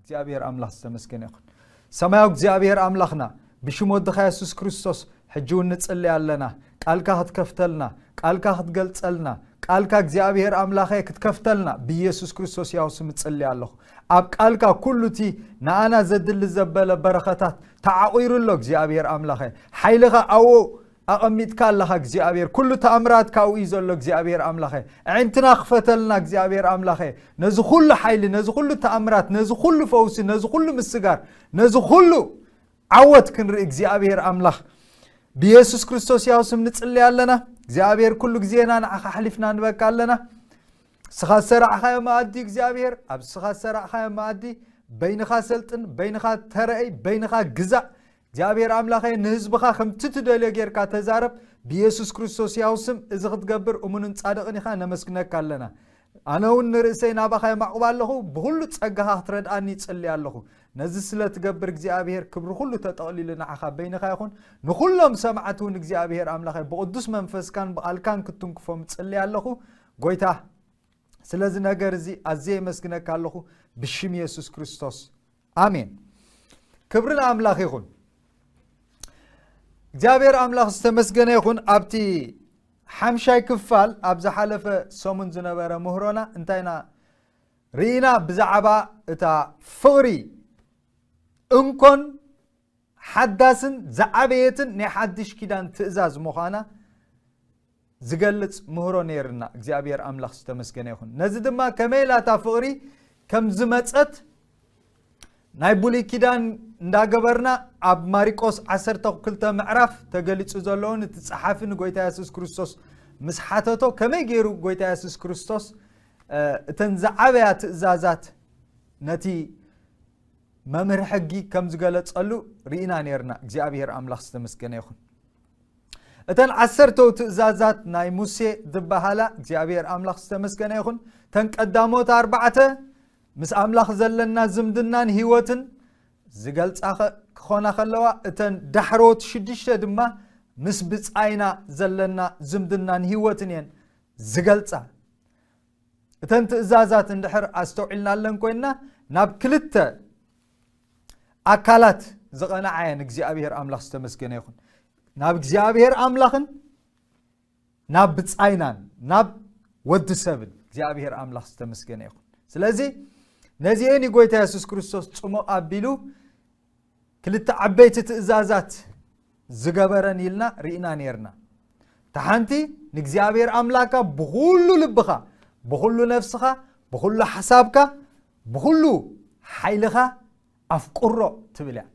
እግዚኣብሔር ኣምላኽ ዝተመስገነ ይኹን። ሰማያዊ እግዚኣብሔር ኣምላኽና፣ ብሽም ወድኻ የሱስ ክርስቶስ ሕጂ እውን ንጽሊ ኣለና። ቃልካ ክትከፍተልና፣ ቃልካ ክትገልጸልና፣ ቃልካ እግዚኣብሔር ኣምላኸ ክትከፍተልና ብኢየሱስ ክርስቶስ ያው ስም እጽሊ ኣለኹ። ኣብ ቃልካ ኩሉ እቲ ንኣና ዘድሊ ዘበለ በረኸታት ተዓቑሩ ኣሎ እግዚኣብሔር ኣምላኸ። ሓይልኻ ኣብኡ ኣቐሚጥካ ኣለኻ እግዚኣብሔር። ኩሉ ተኣምራት ካብኡ እዩ ዘሎ እግዚኣብሔር ኣምላኸ። ኣዒንትና ክፈተልና እግዚኣብሔር ኣምላኸ። ነዚ ኩሉ ሓይሊ፣ ነዚ ኩሉ ተኣምራት፣ ነዚ ኩሉ ፈውሲ፣ ነዚ ኩሉ ምስጋር፣ ነዚ ኩሉ ዓወት ክንርኢ እግዚኣብሔር ኣምላኽ ብየሱስ ክርስቶስ ያው ስም ንጽሊ ኣለና። እግዚኣብሔር ኩሉ ግዜና ንዓኻ ኣሕሊፍና ንበካ ኣለና። ስኻ ዝሰራዕኻዮ መኣዲ እግዚኣብሔር፣ ኣብ ስኻ ዝሰራዕኻዮ መኣዲ በይንኻ ሰልጥን፣ በይንኻ ተረእይ፣ በይንኻ ግዛእ። እግዚኣብሔር ኣምላኸ ንህዝብኻ ከምቲ ትደልዮ ጌርካ ተዛረብ። ብየሱስ ክርስቶስ ያው ስም እዚ ክትገብር እሙንን ጻድቕን ኢኻ፣ ነመስግነካ ኣለና። ኣነ እውን ንርእሰይ ናባኻ የማዕቑብ ኣለኹ፣ ብኹሉ ጸጋኻ ክትረድኣኒ ይጽሊ ኣለኹ። ነዚ ስለ ትገብር እግዚኣብሔር ክብሪ ኩሉ ተጠቕሊሉ ንዓኻ በይንኻ ይኹን። ንኹሎም ሰማዕቲ እውን እግዚኣብሔር ኣምላኸ ብቕዱስ መንፈስካን ብቓልካን ክትትንክፎም እጽሊ ኣለኹ። ጎይታ ስለዚ ነገር እዚ ኣዝየ የመስግነካ ኣለኹ ብሽም የሱስ ክርስቶስ ኣሜን። ክብሪ ንኣምላኽ ይኹን። እግዚኣብሔር ኣምላኽ ዝተመስገነ ይኹን። ኣብቲ ሓምሻይ ክፋል ኣብ ዝሓለፈ ሰሙን ዝነበረ ምህሮና እንታይ ኢና ርኢና? ብዛዕባ እታ ፍቕሪ እንኮን ሓዳስን ዝዓበየትን ናይ ሓድሽ ኪዳን ትእዛዝ ምዃና ዝገልጽ ምህሮ ነይርና። እግዚኣብሔር ኣምላኽ ዝተመስገነ ይኹን። ነዚ ድማ ከመይ ኢላ እታ ፍቕሪ ከም ዝመጸት ናይ ብሉይ ኪዳን እንዳገበርና ኣብ ማሪቆስ ዓሰርተ ክልተ ምዕራፍ ተገሊጹ ዘለውን እቲ ጸሓፊ ንጎይታ የሱስ ክርስቶስ ምስ ሓተቶ ከመይ ገይሩ ጎይታ የሱስ ክርስቶስ እተን ዝዓበያ ትእዛዛት ነቲ መምህር ሕጊ ከም ዝገለጸሉ ርኢና ነይርና። እግዚኣብሔር ኣምላኽ ዝተመስገነ ይኹን። እተን ዓሰርተው ትእዛዛት ናይ ሙሴ ዝበሃላ እግዚኣብሔር ኣምላኽ ዝተመስገነ ይኹን። እተን ቀዳሞት ኣርባዕተ ምስ ኣምላኽ ዘለና ዝምድናን ህይወትን ዝገልጻ ክኾና ከለዋ፣ እተን ዳሕሮት ሽዱሽተ ድማ ምስ ብጻይና ዘለና ዝምድናን ህይወትን እየን ዝገልጻ። እተን ትእዛዛት እንድሕር ኣስተውዒልናለን ኮይንና፣ ናብ ክልተ ኣካላት ዝቐንዓ እየን። እግዚኣብሔር ኣምላኽ ዝተመስገነ ይኹን። ናብ እግዚኣብሔር ኣምላኽን ናብ ብጻይናን ናብ ወዲ ሰብን እግዚኣብሔር ኣምላኽ ዝተመስገነ ይኹን። ስለዚ ነዚኤን እዩ ጎይታ የሱስ ክርስቶስ ጽሙቕ ኣቢሉ ክልተ ዓበይቲ ትእዛዛት ዝገበረን ኢልና ርኢና ነይርና። እታ ሓንቲ ንእግዚኣብሔር ኣምላካ ብኹሉ ልብኻ፣ ብኹሉ ነፍስኻ፣ ብኹሉ ሓሳብካ፣ ብኹሉ ሓይልኻ ኣፍቅሮ ትብል እያ።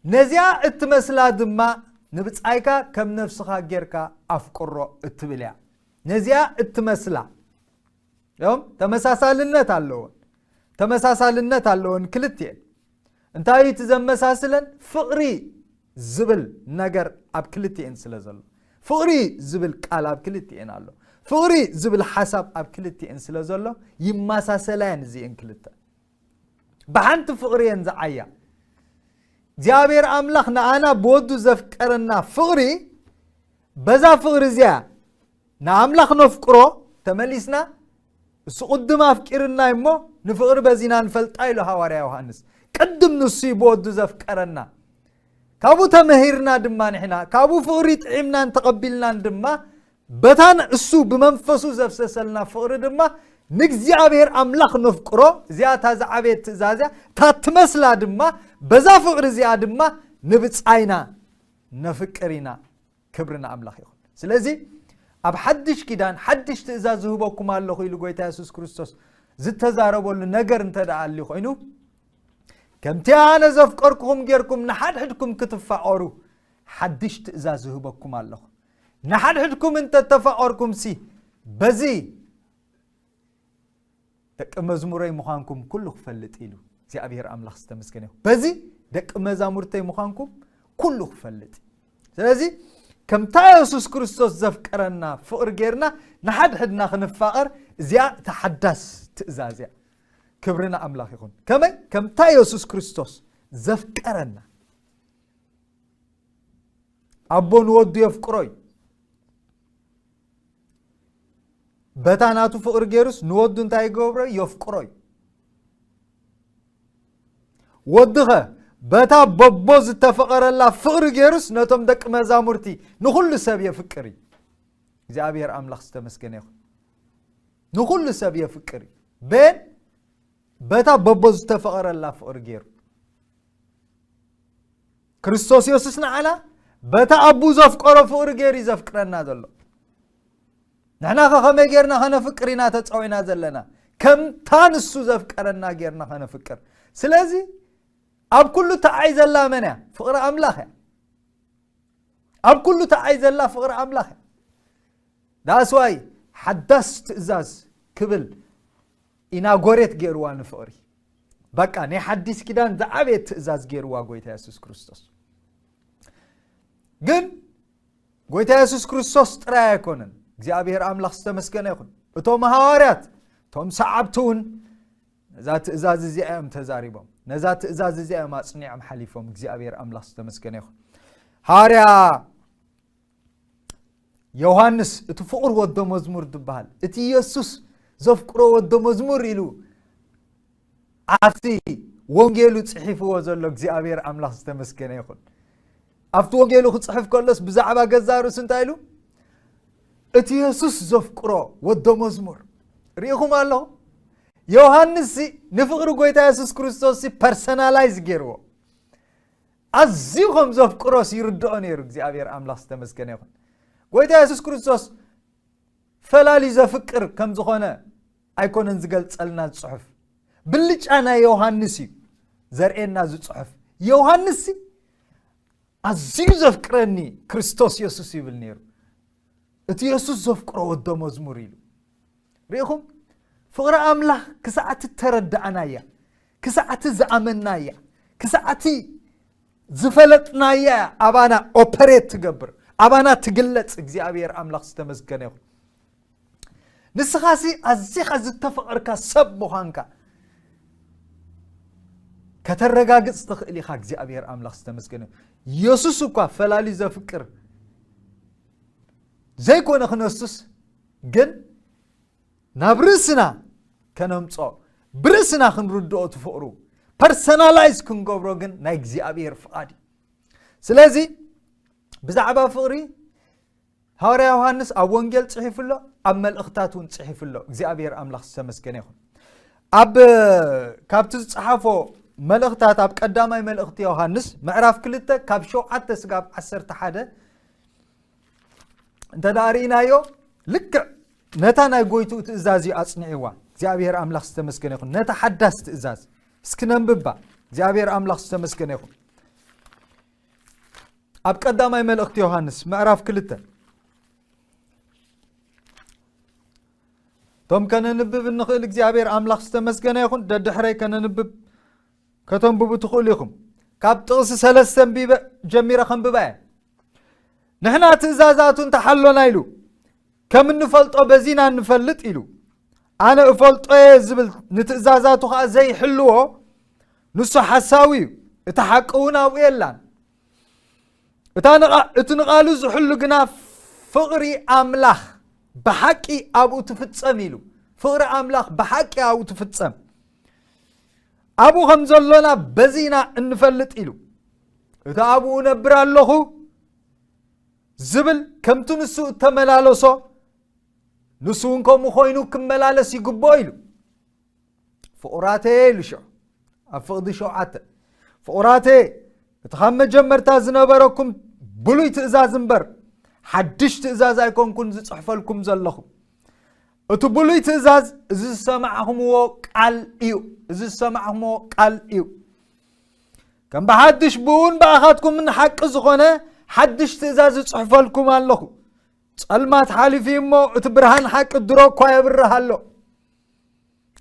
ነዚኣ እትመስላ ድማ ንብጻይካ ከም ነፍስኻ ጌርካ ኣፍቅሮ እትብል እያ። ነዚኣ እትመስላ እዮም። ተመሳሳልነት ኣለዎን። ተመሳሳልነት ኣለዎን ክልቲኤን። እንታይ እዩ እቲ ዘመሳስለን? ፍቕሪ ዝብል ነገር ኣብ ክልቲኤን ስለ ዘሎ። ፍቕሪ ዝብል ቃል ኣብ ክልቲኤን ኣሎ። ፍቕሪ ዝብል ሓሳብ ኣብ ክልቲኤን ስለ ዘሎ ይመሳሰላ እየን እዚኤን ክልተ። ብሓንቲ ፍቕሪ እየን ዝዓያ። እግዚኣብሔር ኣምላኽ ንኣና ብወዱ ዘፍቀረና ፍቕሪ፣ በዛ ፍቕሪ እዚኣ ንኣምላኽ ነፍቅሮ ተመሊስና፣ እሱ ቅድም ኣፍቂርና እሞ ንፍቕሪ በዚና ንፈልጣ ኢሉ ሃዋርያ ዮሃንስ። ቅድም ንሱ እዩ ብወዱ ዘፍቀረና። ካብኡ ተመሂርና ድማ ንሕና፣ ካብኡ ፍቕሪ ጥዒምናን ተቐቢልናን ድማ፣ በታን እሱ ብመንፈሱ ዘፍሰሰልና ፍቕሪ ድማ ንእግዚኣብሔር ኣምላኽ ነፍቅሮ። እዚኣ እታ ዝዓበየት ትእዛዝ እያ። እታ ትመስላ ድማ፣ በዛ ፍቕሪ እዚኣ ድማ ንብጻይና ነፍቅር ኢና። ክብሪ ንኣምላኽ ይኹን። ስለዚ ኣብ ሓድሽ ኪዳን ሓድሽ ትእዛዝ ዝህበኩም ኣለኹ ኢሉ ጎይታ የሱስ ክርስቶስ ዝተዛረበሉ ነገር እንተ ደኣ ኣልዩ ኮይኑ፣ ከምቲ ኣነ ዘፍቀርኩኹም ጌርኩም ንሓድሕድኩም ክትፋቐሩ ሓድሽ ትእዛዝ ዝህበኩም ኣለኹ። ንሓድሕድኩም እንተ ተፋቐርኩምሲ፣ በዚ ደቂ መዝሙረይ ምዃንኩም ኩሉ ክፈልጥ ኢሉ። እግዚኣብሔር ኣምላኽ ዝተመስገነ ይኹን። በዚ ደቂ መዛሙርተይ ምዃንኩም ኩሉ ክፈልጥ። ስለዚ ከምታ የሱስ ክርስቶስ ዘፍቀረና ፍቕሪ ጌርና ንሓድሕድና ክንፋቐር፣ እዚኣ እታ ሓዳስ ትእዛዝ እያ። ክብሪ ንኣምላኽ ይኹን። ከመይ? ከምታ የሱስ ክርስቶስ ዘፍቀረና። ኣቦ ንወዱ የፍቅሮ እዩ። በታ ናቱ ፍቕሪ ጌሩስ ንወዱ እንታይ ይገብሮ? የፍቅሮ እዩ። ወድኸ በታ በቦ ዝተፈቐረላ ፍቕሪ ገይሩስ ነቶም ደቂ መዛሙርቲ ንኹሉ ሰብ የፍቅር እዩ። እግዚኣብሔር ኣምላኽ ዝተመስገነ ይኹን። ንኹሉ ሰብ የፍቅር እዩ። በን በታ በቦ ዝተፈቐረላ ፍቕሪ ገይሩ። ክርስቶስ የሱስ ንዓና በታ ኣቡ ዘፍቀሮ ፍቕሪ ገይሩ እዩ ዘፍቅረና ዘሎ። ንሕና ከ ከመይ ጌርና ከነፍቅር ኢና ተጸዊዕና ዘለና? ከምታ ንሱ ዘፍቀረና ጌርና ከነፍቅር። ስለዚ ኣብ ኩሉ ተዓይ ዘላ መን እያ? ፍቕሪ ኣምላኽ እያ። ኣብ ኩሉ ተዓይ ዘላ ፍቕሪ ኣምላኽ እያ። ዳስዋይ ሓዳስ ትእዛዝ ክብል ኢናጎሬት ገይርዋ ንፍቕሪ። በቃ ናይ ሓዲስ ኪዳን ዝዓበየት ትእዛዝ ገይርዋ ጎይታ የሱስ ክርስቶስ። ግን ጎይታ የሱስ ክርስቶስ ጥራይ ኣይኮነን። እግዚኣብሔር ኣምላኽ ዝተመስገነ ይኹን። እቶም ሃዋርያት፣ እቶም ሰዓብቲ እውን ነዛ ትእዛዝ እዚኣ እዮም ተዛሪቦም። ነዛ ትእዛዝ እዚኣ እዮም ኣጽኒዖም ሓሊፎም። እግዚኣብሔር ኣምላኽ ዝተመስገነ ይኹን። ሃዋርያ ዮሃንስ እቲ ፍቑር ወዶ መዝሙር ዝበሃል፣ እቲ የሱስ ዘፍቅሮ ወዶ መዝሙር ኢሉ ኣብቲ ወንጌሉ ጽሒፍዎ ዘሎ እግዚኣብሔር ኣምላኽ ዝተመስገነ ይኹን። ኣብቲ ወንጌሉ ክጽሕፍ ከሎስ ብዛዕባ ገዛ ርእሱ እንታይ ኢሉ? እቲ የሱስ ዘፍቅሮ ወዶ መዝሙር። ርኢኹም ኣለኹም? ዮሃንስ ንፍቕሪ ጎይታ የሱስ ክርስቶስ ፐርሰናላይዝ ገይርዎ። ኣዝዩ ከም ዘፍቅሮስ ይርድኦ ነይሩ። እግዚኣብሔር ኣምላኽ ዝተመስገነ ይኹን። ጎይታ የሱስ ክርስቶስ ፈላሊ ዘፍቅር ከም ዝኾነ ኣይኮነን ዝገልጸልና ጽሑፍ። ብልጫ ናይ ዮሃንስ እዩ ዘርእየና እዚ ጽሑፍ። ዮሃንስ ኣዝዩ ዘፍቅረኒ ክርስቶስ የሱስ ይብል ነይሩ። እቲ የሱስ ዘፍቅሮ ወዶ መዝሙር ኢሉ። ርኢኹም? ፍቕሪ ኣምላኽ ክሳዕቲ ተረዳእናያ፣ ክሳዕቲ ዝኣመናያ፣ ክሳዕቲ ዝፈለጥናያ ኣባና ኦፐሬት ትገብር፣ ኣባና ትግለጽ። እግዚኣብሔር ኣምላኽ ዝተመስገነ ይኹን። ንስኻሲ ኣዚኻ ዝተፈቐርካ ሰብ ምዃንካ ከተረጋግጽ ትኽእል ኢኻ። እግዚኣብሔር ኣምላኽ ዝተመስገነ ይኹን። የሱስ እኳ ፈላሊ ዘፍቅር ዘይኮነ ክነሱስ፣ ግን ናብ ርእስና ከነምጾ፣ ብርእስና ክንርድኦ ትፍቕሩ፣ ፐርሰናላይዝ ክንገብሮ ግን ናይ እግዚኣብሔር ፍቓድ እዩ። ስለዚ ብዛዕባ ፍቕሪ ሃዋርያ ዮሃንስ ኣብ ወንጌል ጽሒፉ ኣሎ፣ ኣብ መልእኽታት እውን ጽሒፉ ኣሎ። እግዚኣብሔር ኣምላኽ ዝተመስገነ ይኹን። ኣብ ካብቲ ዝጸሓፎ መልእኽታት ኣብ ቀዳማይ መልእኽቲ ዮሃንስ ምዕራፍ ክልተ ካብ ሸውዓተ ስጋብ ዓሰርተ ሓደ እንተ ደኣ ርኢናዮ፣ ልክዕ ነታ ናይ ጎይትኡ ትእዛዝ እዩ ኣጽኒዕዋ። እግዚኣብሔር ኣምላኽ ዝተመስገነ ይኹን። ነታ ሓዳስ ትእዛዝ እስኪ ነንብባ። እግዚኣብሔር ኣምላኽ ዝተመስገነ ይኹን። ኣብ ቀዳማይ መልእኽቲ ዮሃንስ ምዕራፍ ክልተ፣ እቶም ከነንብብ እንኽእል እግዚኣብሔር ኣምላኽ ዝተመስገነ ይኹን። ደድሕረይ ከነንብብ ከተንብቡ ትኽእሉ ኢኹም። ካብ ጥቕሲ ሰለስተ ኣንቢበ ጀሚረ ከንብባ እየ። ንሕና ትእዛዛቱ እንተሓሎና ኢሉ፣ ከም እንፈልጦ በዚና እንፈልጥ ኢሉ። ኣነ እፈልጦ እየ ዝብል ንትእዛዛቱ ኸኣ ዘይሕልዎ፣ ንሱ ሓሳዊ እዩ፣ እቲ ሓቂ እውን ኣብኡ የላን። እታ ንቓ-፣ እቲ ንቓሉ ዝሕሉ ግና ፍቕሪ ኣምላኽ ብሓቂ ኣብኡ ትፍጸም ኢሉ። ፍቕሪ ኣምላኽ ብሓቂ ኣብኡ ትፍጸም። ኣብኡ ከም ዘሎና በዚና እንፈልጥ ኢሉ። እቲ ኣብኡ እነብር ኣለኹ ዝብል ከምቲ ንሱ እተመላለሶ ንሱ እውን ከምኡ ኮይኑ ክመላለስ ይግብኦ ኢሉ። ፍቑራተየ ኢሉ ሽዑ ኣብ ፍቕዲ ሸውዓተ፣ ፍቑራተየ እቲ ካብ መጀመርታ ዝነበረኩም ብሉይ ትእዛዝ እምበር ሓድሽ ትእዛዝ ኣይኮንኩን ዝጽሕፈልኩም ዘለኹ። እቲ ብሉይ ትእዛዝ እዚ ዝሰማዕኹምዎ ቃል እዩ። እዚ ዝሰማዕኹምዎ ቃል እዩ። ከም ብሓድሽ ብእውን ብኣኻትኩምን ሓቂ ዝኾነ ሓድሽ ትእዛዝ እጽሕፈልኩም ኣለኹ። ጸልማት ሓሊፉ እዩ እሞ እቲ ብርሃን ሓቂ ድሮ እኳ የብርህ ኣሎ።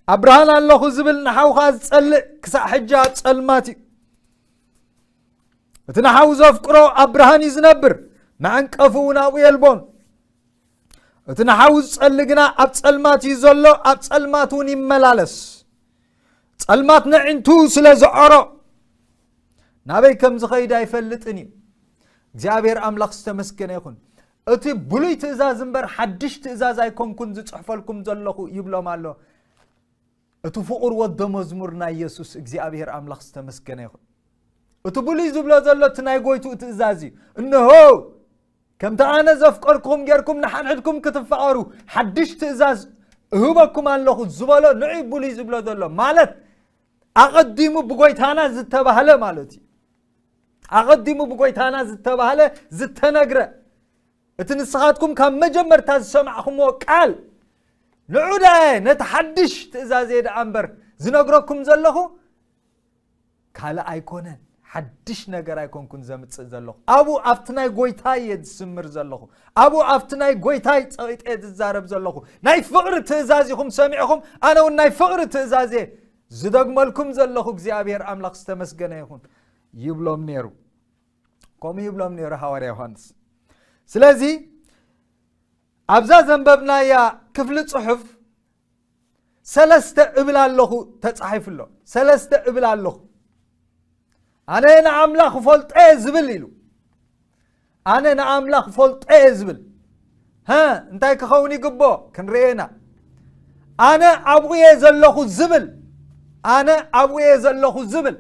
ኣብ ብርሃን ኣለኹ ዝብል ንሓው ኸኣ ዝጸልእ ክሳዕ ሕጂ ኣብ ጸልማት እዩ። እቲ ንሓው ዘፍቅሮ ኣብ ብርሃን እዩ ዝነብር፣ መዐንቀፊ እውን ኣብኡ የልቦን። እቲ ንሓው ዝጸሊ ግና ኣብ ጸልማት እዩ ዘሎ፣ ኣብ ጸልማት እውን ይመላለስ። ጸልማት ነዒንቱ ስለ ዝዖሮ ናበይ ከም ዝኸይድ ኣይፈልጥን እዩ። እግዚኣብሔር ኣምላኽ ዝተመስገነ ይኹን። እቲ ብሉይ ትእዛዝ እምበር ሓድሽ ትእዛዝ ኣይኮንኩን ዝጽሕፈልኩም ዘለኹ ይብሎም ኣሎ። እቲ ፍቑር ወዶ መዝሙር ናይ የሱስ እግዚኣብሔር ኣምላኽ ዝተመስገነ ይኹን። እቲ ብሉይ ዝብሎ ዘሎ እቲ ናይ ጎይትኡ ትእዛዝ እዩ። እንሆ፣ ከምቲ ኣነ ዘፍቀርኩኹም ጌርኩም ንሓድሕድኩም ክትፋቐሩ ሓድሽ ትእዛዝ እህበኩም ኣለኹ ዝበሎ ንዑ ብሉይ ዝብሎ ዘሎ። ማለት ኣቐዲሙ ብጎይታና ዝተባህለ ማለት እዩ። ኣቐዲሙ ብጎይታና ዝተባህለ ዝተነግረ እቲ ንስኻትኩም ካብ መጀመርታ ዝሰማዕኹምዎ ቃል ንዑ ደኣ ነቲ ሓድሽ ትእዛዘ ደኣ እምበር ዝነግረኩም ዘለኹ ካልእ ኣይኮነን። ሓድሽ ነገር ኣይኮንኩን ዘምጽእ ዘለኹ። ኣብኡ ኣብቲ ናይ ጎይታ እየ ዝስምር ዘለኹ። ኣብኡ ኣብቲ ናይ ጎይታይ ጸቒጠ እየ ዝዛረብ ዘለኹ። ናይ ፍቕሪ ትእዛዝ ኢኹም ሰሚዕኹም፣ ኣነ እውን ናይ ፍቕሪ ትእዛዝ እየ ዝደግመልኩም ዘለኹ። እግዚኣብሔር ኣምላኽ ዝተመስገነ ይኹን ይብሎም ነይሩ። ከምኡ ይብሎም ነይሩ ሃዋርያ ዮሃንስ። ስለዚ ኣብዛ ዘንበብናያ ክፍሊ ጽሑፍ ሰለስተ እብል ኣለኹ ተጻሒፉ ኣሎ። ሰለስተ እብል ኣለኹ። ኣነ ንኣምላኽ ፈልጠ ዝብል ኢሉ። ኣነ ንኣምላኽ ፈልጠ ዝብል። ሀ፣ እንታይ ክኸውን ይግቦ? ክንርኤና። ኣነ ኣብኡ እየ ዘለኹ ዝብል። ኣነ ኣብኡ እየ ዘለኹ ዝብል።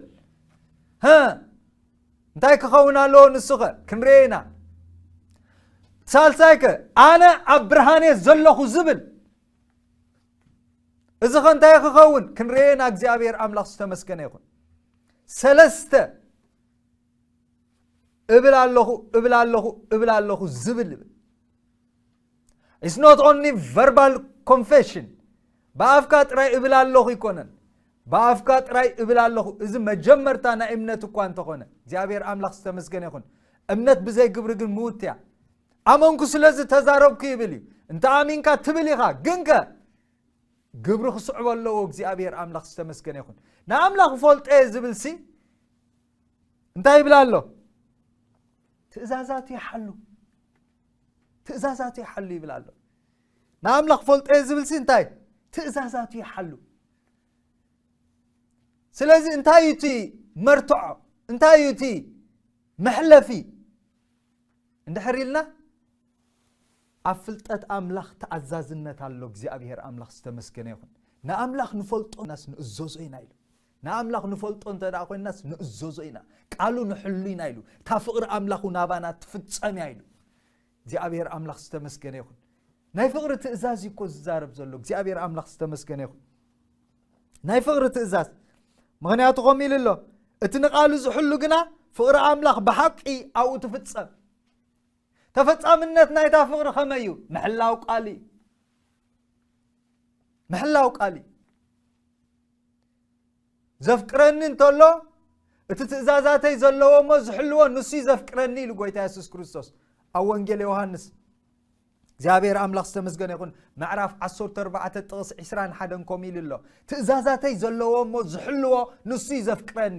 ሀ፣ እንታይ ክኸውን ኣለዎ ንሱኸ? ክንርኤና። ሳልሳይከ፣ ኣነ ኣብ ብርሃን እየ ዘለኹ ዝብል። እዚኸ እንታይ ክኸውን? ክንርኤና። እግዚኣብሔር ኣምላኽ ዝተመስገነ ይኹን። ሰለስተ እብል ኣለኹ፣ እብል ኣለኹ፣ እብል ኣለኹ ዝብል ይብል። It's not only verbal confession። ብኣፍካ ጥራይ እብል ኣለኹ ይኮነን። ብኣፍካ ጥራይ እብል ኣለኹ። እዚ መጀመርታ ናይ እምነት እኳ እንተኾነ፣ እግዚኣብሔር ኣምላኽ ዝተመስገነ ይኹን። እምነት ብዘይ ግብሪ ግን ምውት እያ። ኣመንኩ ስለዚ ተዛረብኩ ይብል እዩ። እንተ ኣሚንካ ትብል ኢኻ፣ ግንከ ግብሪ ክስዕቦ ኣለዎ። እግዚኣብሔር ኣምላኽ ዝተመስገነ ይኹን። ንኣምላኽ ፈልጠ ዝብል ሲ እንታይ ይብል ኣሎ? ትእዛዛቱ ይሓሉ። ትእዛዛቱ ይሓሉ ይብል ኣሎ። ንኣምላኽ ፈልጠ ዝብል ሲ እንታይ? ትእዛዛቱ ይሓሉ። ስለዚ እንታይ እዩ እቲ መርትዖ? እንታይ እዩ እቲ መሕለፊ? እንድሕር ኢልና ኣብ ፍልጠት ኣምላኽ ተኣዛዝነት ኣሎ። እግዚኣብሔር ኣምላኽ ዝተመስገነ ይኹን። ንኣምላኽ ንፈልጦ ናስ ንእዘዞ ኢና ኢሉ። ንኣምላኽ ንፈልጦ እንተ ደኣ ኮይንናስ ንእዘዞ ኢና። ቃሉ ንሕሉ ኢና ኢሉ። እታ ፍቕሪ ኣምላኹ ናባና ትፍጸም እያ ኢሉ። እግዚኣብሔር ኣምላኽ ዝተመስገነ ይኹን። ናይ ፍቕሪ ትእዛዝ እዩ እኮ ዝዛረብ ዘሎ። እግዚኣብሔር ኣምላኽ ዝተመስገነ ይኹን። ናይ ፍቕሪ ትእዛዝ። ምኽንያቱ ከምኡ ኢሉ ኣሎ፣ እቲ ንቓሉ ዝሕሉ ግና ፍቕሪ ኣምላኽ ብሓቂ ኣብኡ ትፍጸም። ተፈጻምነት ናይታ ፍቕሪ ከመይ እዩ? ምሕላው ቃል እዩ። ምሕላው ቃል እዩ። ዘፍቅረኒ እንተሎ እቲ ትእዛዛተይ ዘለዎ እሞ ዝሕልዎ ንሱ እዩ ዘፍቅረኒ ኢሉ ጎይታ የሱስ ክርስቶስ ኣብ ወንጌል ዮሃንስ። እግዚኣብሔር ኣምላኽ ዝተመስገነ ይኹን። ምዕራፍ ዓሰርተ ኣርባዕተ ጥቕስ ዕስራን ሓደን ከምኡ ኢሉ ኣሎ። ትእዛዛተይ ዘለዎ እሞ ዝሕልዎ ንሱ እዩ ዘፍቅረኒ።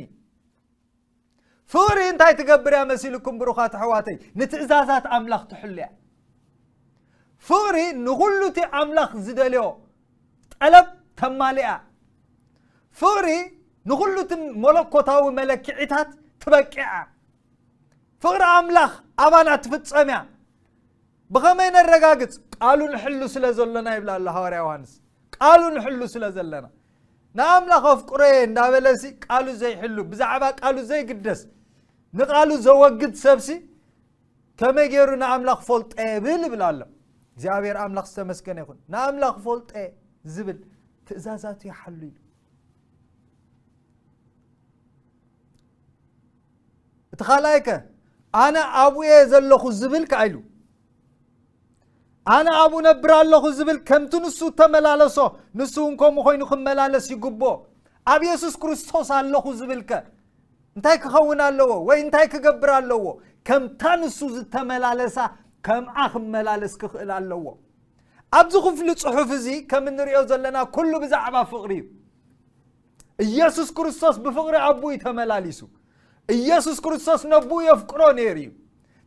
ፍቕሪ እንታይ ትገብር እያ መሲልኩም ብሩኻት ኣሕዋተይ? ንትእዛዛት ኣምላኽ ትሕሉ እያ። ፍቕሪ ንኹሉ እቲ ኣምላኽ ዝደልዮ ጠለብ ተማልኣ። ፍቕሪ ንኹሉ እቲ መለኮታዊ መለክዒታት ትበቅዓ። ፍቕሪ ኣምላኽ ኣባና ትፍጸም እያ። ብኸመይ ነረጋግጽ? ቃሉ ንሕሉ ስለ ዘሎና ይብላ ኣሎ ሃዋርያ ዮሃንስ። ቃሉ ንሕሉ ስለ ዘለና። ንኣምላኽ ኣፍቅሮ እየ እንዳበለሲ ቃሉ ዘይሕሉ፣ ብዛዕባ ቃሉ ዘይግደስ፣ ንቃሉ ዘወግድ ሰብሲ ከመይ ገይሩ ንኣምላኽ ፈልጠ የብል ይብል ኣሎ። እግዚኣብሔር ኣምላኽ ዝተመስገነ ይኹን። ንኣምላኽ ፈልጠ ዝብል ትእዛዛቱ ይሓሉ ኢሉ። እቲ ካልኣይከ ኣነ ኣብኡ እየ ዘለኹ ዝብል ከኣ ኢሉ። ኣነ ኣብኡ ነብር ኣለኹ ዝብል ከምቲ ንሱ እተመላለሶ ንሱ እውን ከምኡ ኮይኑ ክመላለስ ይግብኦ። ኣብ የሱስ ክርስቶስ ኣለኹ ዝብልከ እንታይ ክኸውን ኣለዎ ወይ እንታይ ክገብር ኣለዎ? ከምታ ንሱ ዝተመላለሳ ከምኣ ክመላለስ ክኽእል ኣለዎ። ኣብዚ ክፍሊ ጽሑፍ እዚ ከም እንሪኦ ዘለና ኩሉ ብዛዕባ ፍቕሪ እዩ። ኢየሱስ ክርስቶስ ብፍቕሪ ኣቦኡ እዩ ተመላሊሱ። ኢየሱስ ክርስቶስ ነቦኡ የፍቅሮ ነይሩ እዩ።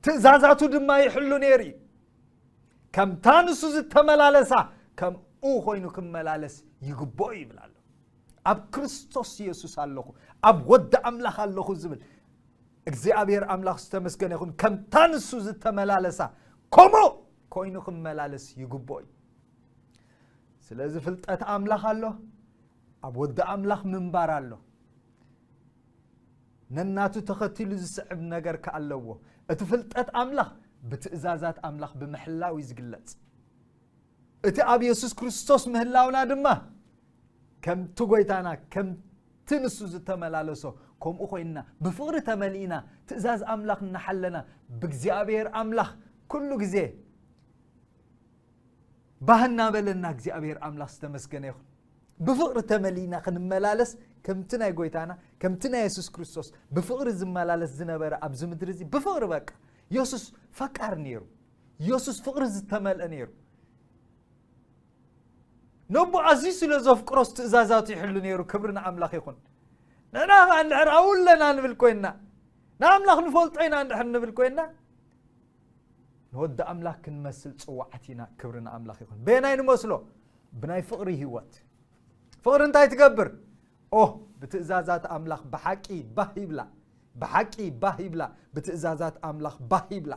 ትእዛዛቱ ድማ ይሕሉ ነይሩ እዩ። ከምታ ንሱ ዝተመላለሳ ከምኡ ኮይኑ ክመላለስ ይግብኦ ይብል ኣሎ። ኣብ ክርስቶስ ኢየሱስ ኣለኹ፣ ኣብ ወዲ ኣምላኽ ኣለኹ ዝብል እግዚኣብሔር ኣምላኽ ዝተመስገነ ይኹን። ከምታ ንሱ ዝተመላለሳ ከምኡ ኮይኑ ክመላለስ ይግብኦ እዩ። ስለዚ ፍልጠት ኣምላኽ ኣሎ። ኣብ ወዲ ኣምላኽ ምንባር ኣሎ። ነናቱ ተኸቲሉ ዝስዕብ ነገር ከኣ ኣለዎ። እቲ ፍልጠት ኣምላኽ ብትእዛዛት ኣምላኽ ብምሕላው እዩ ዝግለጽ። እቲ ኣብ የሱስ ክርስቶስ ምህላውና ድማ ከምቲ ጐይታና፣ ከምቲ ንሱ ዝተመላለሶ፣ ከምኡ ኮይንና፣ ብፍቕሪ ተመሊእና፣ ትእዛዝ ኣምላኽ እናሓለና፣ ብእግዚኣብሔር ኣምላኽ ኩሉ ግዜ ባህ እናበለና፣ እግዚኣብሔር ኣምላኽ ዝተመስገነ ይኹን። ብፍቕሪ ተመሊእና ክንመላለስ፣ ከምቲ ናይ ጐይታና፣ ከምቲ ናይ የሱስ ክርስቶስ ብፍቕሪ ዝመላለስ ዝነበረ ኣብዚ ምድሪ እዚ፣ ብፍቕሪ በቃ። የሱስ ፈቃር ነይሩ። የሱስ ፍቕሪ ዝተመልአ ነይሩ። ነቦ ኣዝዩ ስለ ዘፍቅሮስ ትእዛዛቱ ይሕሉ ነይሩ። ክብሪ ንኣምላኽ ይኹን። ንሕና ኸኣ እንድሕር ኣብኡ ኣለና ንብል ኮይንና፣ ንኣምላኽ ንፈልጦ ኢና እንድሕር ንብል ኮይንና፣ ንወዲ ኣምላኽ ክንመስል ጽዋዓት ኢና። ክብሪ ንኣምላኽ ይኹን። በየናይ ንመስሎ? ብናይ ፍቕሪ ህይወት። ፍቕሪ እንታይ ትገብር? ኦ፣ ብትእዛዛት ኣምላኽ ብሓቂ ባህ ይብላ። ብሓቂ ባህ ይብላ። ብትእዛዛት ኣምላኽ ባህ ይብላ።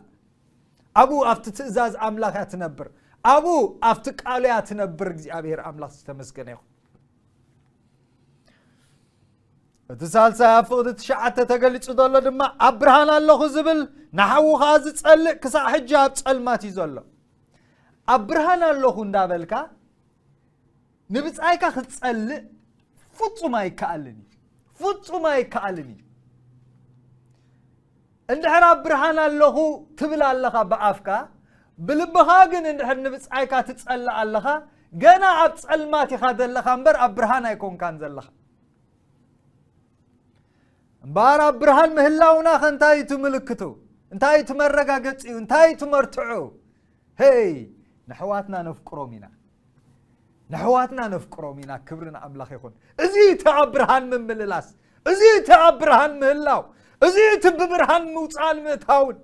ኣብኡ ኣብቲ ትእዛዝ ኣምላኽ እያ ትነብር። ኣብኡ ኣብቲ ቃሉ እያ ትነብር። እግዚኣብሔር ኣምላኽ ዝተመስገነ ይኹን። እቲ ሳልሳይ ኣብ ፍቕዲ ትሽዓተ ተገሊጹ ዘሎ ድማ፣ ኣብ ብርሃን ኣለኹ ዝብል ንሓዉ ኸኣ ዝጸልእ ክሳዕ ሕጂ ኣብ ጸልማት እዩ ዘሎ። ኣብ ብርሃን ኣለኹ እንዳበልካ ንብጻይካ ክትጸልእ ፍጹም ኣይከኣልን እዩ። ፍጹም ኣይከኣልን እዩ። እንድሕር ኣብ ብርሃን ኣለኹ ትብል ኣለኻ ብኣፍካ፣ ብልብኻ ግን እንድሕር ንብጻይካ ትጸልእ ኣለኻ፣ ገና ኣብ ጸልማት ኢኻ ዘለኻ እምበር ኣብ ብርሃን ኣይኮንካን ዘለኻ። እምበኣር ኣብ ብርሃን ምህላውና ኸ እንታይ እዩ እቲ ምልክቱ? እንታይ እዩ እቲ መረጋገጺኡ? እንታይ እዩ እቲ መርትዑ? ሄይ፣ ነሕዋትና ነፍቅሮም ኢና። ነሕዋትና ነፍቅሮም ኢና። ክብሪ ንኣምላኽ ይኹን። እዚ እቲ ኣብ ብርሃን ምምልላስ፣ እዚ እቲ ኣብ ብርሃን ምህላው፣ እዚ እቲ ብብርሃን ምውጻእን ምእታውን።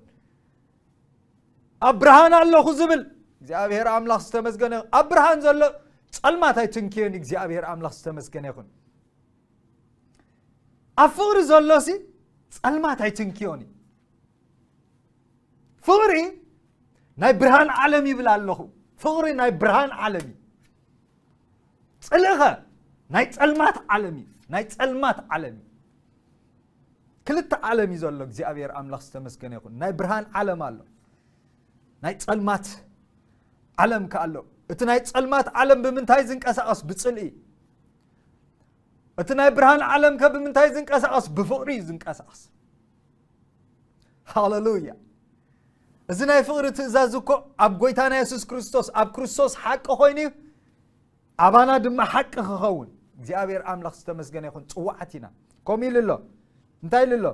ኣብ ብርሃን ኣለኹ ዝብል እግዚኣብሔር ኣምላኽ ዝተመስገነ ይኹን። ኣብ ብርሃን ዘሎ ጸልማት ኣይትንክዮን። እግዚኣብሔር ኣምላኽ ዝተመስገነ ይኹን። ኣብ ፍቕሪ ዘሎሲ ጸልማት ኣይትንክዮን እዩ። ፍቕሪ ናይ ብርሃን ዓለም ይብል ኣለኹ። ፍቕሪ ናይ ብርሃን ዓለም እዩ። ጽልእኸ ናይ ጸልማት ዓለም እዩ። ናይ ጸልማት ዓለም እዩ። ክልተ ዓለም እዩ ዘሎ። እግዚኣብሔር ኣምላኽ ዝተመስገነ ይኹን። ናይ ብርሃን ዓለም ኣሎ፣ ናይ ጸልማት ዓለም ከ ኣሎ። እቲ ናይ ጸልማት ዓለም ብምንታይ ዝንቀሳቐስ? ብጽልኢ። እቲ ናይ ብርሃን ዓለም ከ ብምንታይ ዝንቀሳቐስ? ብፍቕሪ እዩ ዝንቀሳቐስ። ሃሌሉያ። እዚ ናይ ፍቕሪ ትእዛዝ እኮ ኣብ ጐይታና የሱስ ክርስቶስ፣ ኣብ ክርስቶስ ሓቂ ኮይኑ እዩ፣ ኣባና ድማ ሓቂ ክኸውን። እግዚኣብሔር ኣምላኽ ዝተመስገነ ይኹን። ጽዋዓት ኢና። ከምኡ ኢሉ ኣሎ። እንታይ ኢሉ ኣሎ?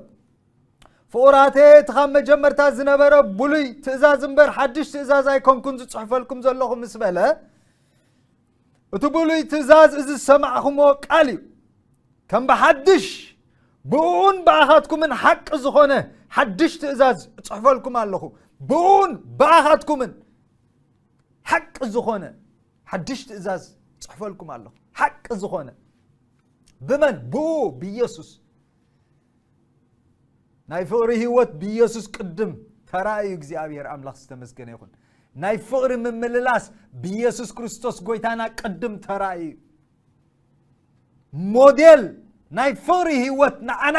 ፍቑራተየ፣ እቲ ካብ መጀመርታ ዝነበረ ብሉይ ትእዛዝ እምበር ሓድሽ ትእዛዝ ኣይኮንኩን ዝጽሕፈልኩም ዘለኹ ምስ በለ፣ እቲ ብሉይ ትእዛዝ እዚ ዝሰማዕኹምዎ ቃል እዩ። ከም ብሓድሽ ብእኡን ብኣኻትኩምን ሓቂ ዝኾነ ሓድሽ ትእዛዝ እጽሕፈልኩም ኣለኹ። ብእኡን ብኣኻትኩምን ሓቂ ዝኾነ ሓድሽ ትእዛዝ እጽሕፈልኩም ኣለኹ። ሓቂ ዝኾነ ብመን? ብኡ ብኢየሱስ። ናይ ፍቕሪ ህይወት ብኢየሱስ ቅድም ተራእዩ። እግዚኣብሔር ኣምላኽ ዝተመስገነ ይኹን። ናይ ፍቕሪ ምምልላስ ብኢየሱስ ክርስቶስ ጐይታና ቅድም ተራእዩ። ሞዴል ናይ ፍቕሪ ህይወት ንዓና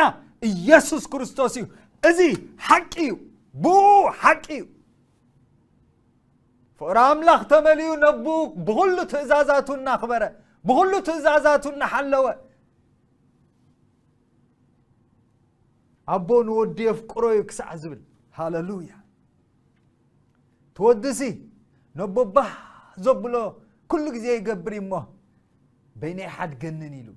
ኢየሱስ ክርስቶስ እዩ። እዚ ሓቂ እዩ። ብኡ ሓቂ እዩ። ፍቕሪ ኣምላኽ ተመሊኡ ነብኡ ብኹሉ ትእዛዛቱ እናኽበረ፣ ብኹሉ ትእዛዛቱ እናሓለወ፣ ኣቦ ንወዱ የፍቅሮ እዩ ክሳዕ ዝብል። ሃሌሉያ። ትወድሲ ነቦ ባህ ዘብሎ ኩሉ ግዜ ይገብር እዩ እሞ፣ በይነይ ሓድገንን ኢሉ፣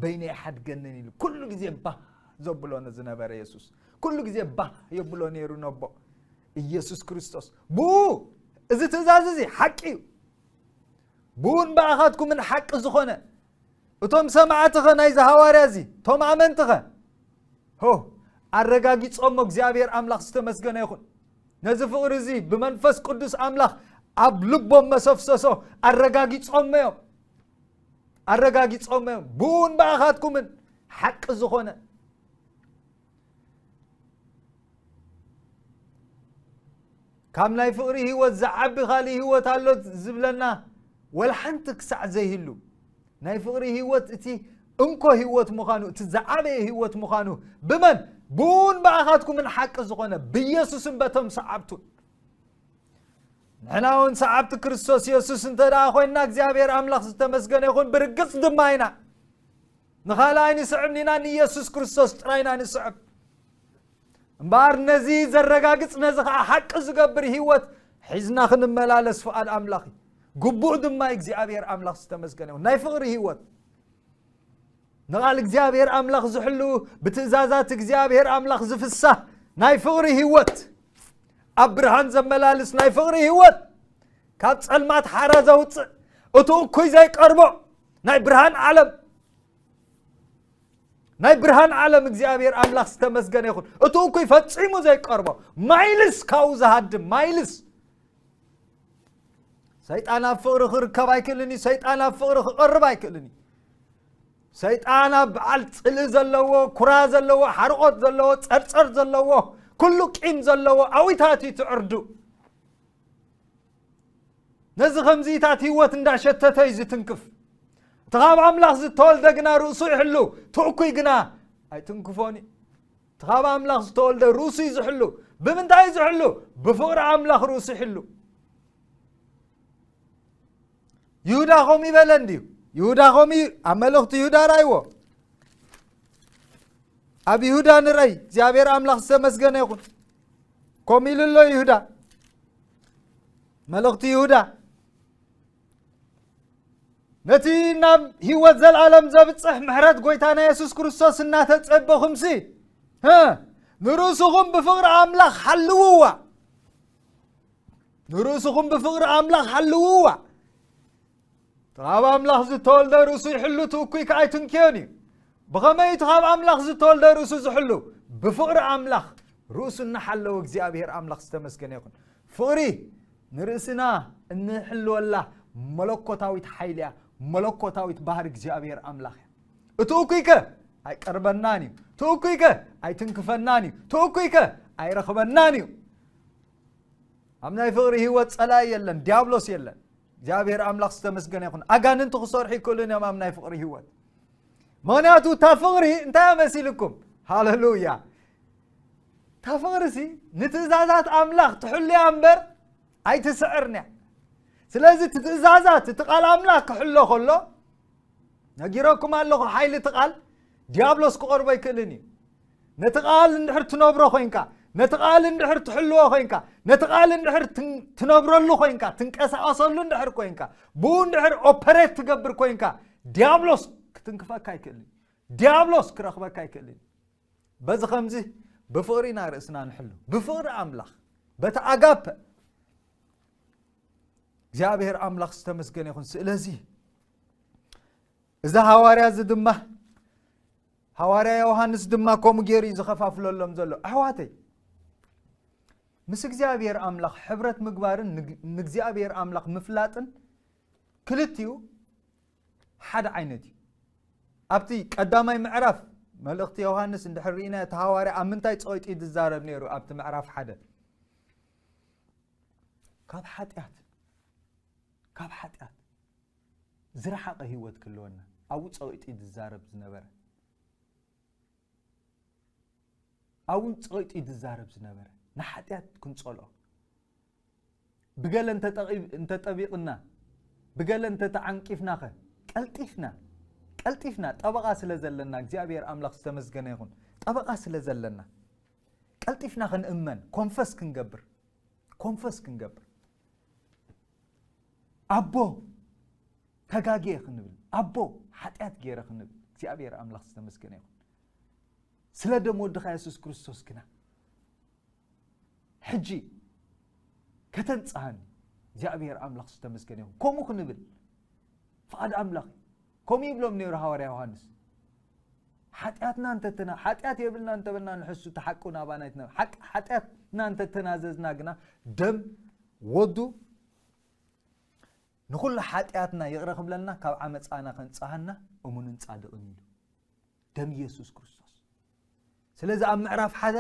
በይነይ ሓድገንን ኢሉ ኩሉ ግዜ ባህ ዘብሎ ንዝነበረ የሱስ፣ ኩሉ ግዜ ባህ የብሎ ነይሩ ነቦ ኢየሱስ ክርስቶስ። ብኡ እዚ ትእዛዝ እዚ ሓቂ እዩ። ብኡን ብኣኻትኩምን ሓቂ ዝኾነ፣ እቶም ሰማዕትኸ ናይዚ ሃዋርያ እዚ፣ እቶም ኣመንትኸ? ሆ፣ ኣረጋጊጾሞ። እግዚኣብሔር ኣምላኽ ዝተመስገነ ይኹን። ነዚ ፍቕሪ እዚ ብመንፈስ ቅዱስ ኣምላኽ ኣብ ልቦም መሰፍሰሶ፣ ኣረጋጊጾሞ እዮም። ኣረጋጊጾሞ እዮም። ብኡን ብኣኻትኩምን ሓቂ ዝኾነ። ካብ ናይ ፍቕሪ ህይወት ዝዓቢ ካልእ ህይወት ኣሎ ዝብለና ወላ ሓንቲ ክሳዕ ዘይህሉ፣ ናይ ፍቕሪ ህይወት እቲ እንኮ ህይወት ምዃኑ፣ እቲ ዝዓበየ ህይወት ምዃኑ፣ ብመን? ብኡን ብኣኻትኩምን ሓቂ ዝኾነ ብኢየሱስን በቶም ሰዓብቱን። ንሕና እውን ሰዓብቲ ክርስቶስ ኢየሱስ እንተ ደኣ ኮይንና እግዚኣብሔር ኣምላኽ ዝተመስገነ ይኹን፣ ብርግጽ ድማ ኢና። ንኻልእ ኣይንስዕብን ኢና፣ ንኢየሱስ ክርስቶስ ጥራይ ኢና ንስዕብ። እምበኣር ነዚ ዘረጋግጽ፣ ነዚ ኸዓ ሓቂ ዝገብር ህይወት ሒዝና ክንመላለስ ፍቓድ ኣምላኽ እዩ። ግቡእ ድማ እግዚኣብሔር ኣምላኽ ዝተመስገነ ይኹን። ናይ ፍቕሪ ህይወት ንቓል እግዚኣብሔር ኣምላኽ ዝሕሉ፣ ብትእዛዛት እግዚኣብሔር ኣምላኽ ዝፍሳህ ናይ ፍቕሪ ህይወት፣ ኣብ ብርሃን ዘመላልስ ናይ ፍቕሪ ህይወት፣ ካብ ጸልማት ሓራ ዘውጽእ፣ እቲ እኩይ ዘይቀርቦ ናይ ብርሃን ዓለም፣ ናይ ብርሃን ዓለም እግዚኣብሔር ኣምላኽ ዝተመስገነ ይኹን። እቲ እኩይ ፈጺሙ ዘይቀርቦ፣ ማይልስ ካብኡ ዝሃድም፣ ማይልስ። ሰይጣን ኣብ ፍቕሪ ክርከብ ኣይክእልን እዩ። ሰይጣን ኣብ ፍቕሪ ክቐርብ ኣይክእልን እዩ። ሰይጣን ኣብ በዓል ጽልኢ ዘለዎ፣ ኩራ ዘለዎ፣ ሓርቖት ዘለዎ፣ ጸርጸር ዘለዎ፣ ኩሉ ቂም ዘለዎ ኣዊታት እዩ ትዕርዱ። ነዚ ከምዚታት ህይወት እንዳሸተተ እዩ ዝትንክፍ። እቲ ካብ ኣምላኽ ዝተወልደ ግና ርእሱ ይሕሉ፣ እቲ እኩይ ግና ኣይትንክፎን እዩ። እቲ ካብ ኣምላኽ ዝተወልደ ርእሱ እዩ ዝሕሉ። ብምንታይ እዩ ዝሕሉ? ብፍቕሪ ኣምላኽ ርእሱ ይሕሉ። ይሁዳ ከምኡ ይበለ እንድዩ። ይሁዳ ከምኡ እዩ። ኣብ መልእኽቲ ይሁዳ ርኣይዎ። ኣብ ይሁዳ ንረይ እግዚኣብሔር ኣምላኽ ዝተመስገነ ይኹን። ከምኡ ኢሉ ኣሎ ይሁዳ። መልእኽቲ ይሁዳ። ነቲ ናብ ህይወት ዘለዓለም ዘብጽሕ ምሕረት ጎይታና የሱስ ክርስቶስ እናተጸበኹምሲ፣ ህ፣ ንርእስኹም ብፍቕሪ ኣምላኽ ሓልውዋ። ንርእስኹም ብፍቕሪ ኣምላኽ ሓልውዋ። እቲ ካብ ኣምላኽ ዝተወልደ ርእሱ ይሕሉ፣ እቲ እኩይ ከኣ ኣይትንክዮን እዩ። ብኸመይ እቲ ካብ ኣምላኽ ዝተወልደ ርእሱ ዝሕሉ? ብፍቕሪ ኣምላኽ ርእሱ እናሓለወ። እግዚኣብሔር ኣምላኽ ዝተመስገነ ይኹን። ፍቕሪ ንርእስና እንሕልወላ መለኮታዊት ሓይሊ እያ፣ መለኮታዊት ባህሪ እግዚኣብሔር ኣምላኽ እያ። እቲ እኩይ ከ ኣይቀርበናን እዩ፣ እቲ እኩይ ከ ኣይትንክፈናን እዩ፣ እቲ እኩይ ከ ኣይረኽበናን እዩ። ኣብ ናይ ፍቕሪ ህይወት ጸላኢ የለን፣ ዲያብሎስ የለን። እግዚኣብሔር ኣምላኽ ዝተመስገነ ይኹን። ኣጋንንቲ ክሰርሑ ይክእሉን እዮም ኣብ ናይ ፍቕሪ ህይወት። ምኽንያቱ እታ ፍቕሪ እንታይ እያ መሲልኩም? ሃሌሉያ። እታ ፍቕሪ ሲ ንትእዛዛት ኣምላኽ ትሕሉ እያ እምበር ኣይትስዕርን እያ። ስለዚ እቲ ትእዛዛት፣ እቲ ቃል ኣምላኽ ክሕሎ ከሎ፣ ነጊረኩም ኣለኹ፣ ሓይሊ እቲ ቃል ዲያብሎስ ክቐርቦ ኣይክእልን እዩ። ነቲ ቃል እንድሕር ትነብሮ ኮይንካ፣ ነቲ ቃል እንድሕር ትሕልዎ ኮይንካ፣ ነቲ ቃል እንድሕር ትን-፣ ትነብረሉ ኮይንካ፣ ትንቀሳቐሰሉ እንድሕር ኮይንካ፣ ብኡ እንድሕር ኦፐሬት ትገብር ኮይንካ፣ ዲያብሎስ ክትንክፈካ ኣይክእልን እዩ። ዲያብሎስ ክረኽበካ ኣይክእልን እዩ። በዚ ኸምዚ ብፍቕሪ ኢና ርእስና ንሕሉ። ብፍቕሪ ኣምላኽ፣ በቲ ኣጋፐ እግዚኣብሔር ኣምላኽ ዝተመስገነ ይኹን። ስለዚ እዚ ሃዋርያ እዚ ድማ፣ ሃዋርያ ዮሃንስ ድማ ከምኡ ገይሩ እዩ ዝኸፋፍለሎም ዘሎ። ኣሕዋተይ፣ ምስ እግዚኣብሔር ኣምላኽ ሕብረት ምግባርን ንግ-፣ ንእግዚኣብሔር ኣምላኽ ምፍላጥን ክልቲኡ ሓደ ዓይነት እዩ። ኣብቲ ቀዳማይ ምዕራፍ መልእኽቲ ዮሃንስ እንድሕር ርኢና፣ እቲ ሃዋርያ ኣብ ምንታይ ጸቒጡ እዩ ዝዛረብ ነይሩ? ኣብቲ ምዕራፍ ሓደ ካብ ሓጢኣት፣ ካብ ሓጢኣት ዝረሓቐ ህይወት ክህልወና ኣብኡ ጸቒጡ እዩ ዝዛረብ ዝነበረ። ኣብኡ ጸቒጡ እዩ ዝዛረብ ዝነበረ። ንሓጢኣት ክንጸልኦ። ብገለ እንተጠቒ-፣ እንተጠቢቕና፣ ብገለ እንተተዓንቂፍናኸ? ቀልጢፍና፣ ቀልጢፍና ጠበቓ ስለ ዘለና፣ እግዚኣብሔር ኣምላኽ ዝተመስገነ ይኹን። ጠበቓ ስለ ዘለና፣ ቀልጢፍና ክንእመን፣ ኮንፈስ ክንገብር፣ ኮንፈስ ክንገብር። ኣቦ፣ ተጋግየ ክንብል፣ ኣቦ፣ ሓጢኣት ገይረ ክንብል፣ እግዚኣብሔር ኣምላኽ ዝተመስገነ ይኹን። ስለ ደም ወድኻ የሱስ ክርስቶስ ግና ሕጂ ከተንጽሃኒ እግዚኣብሔር ኣምላኽ ዝተመስገነ ይኹን። ከምኡ ክንብል ፍቓድ ኣምላኽ እዩ። ከምኡ ይብሎም ነይሩ ሃዋርያ ዮሃንስ። ሓጢኣትና እንተተና-፣ ሓጢኣት የብልና እንተበልና ንሕሱ፣ እቲ ሓቁ ናባና ኣይትነ-፣ ሓቅ-፣ ሓጢኣትና እንተተናዘዝና ግና ደም ወዱ ንኹሉ ሓጢኣትና ይቕረ ክብለልና፣ ካብ ዓመጻና ከንጽሃና እሙንን ጻድቕን እዩ ኢሉ። ደም ኢየሱስ ክርስቶስ። ስለዚ ኣብ ምዕራፍ ሓደ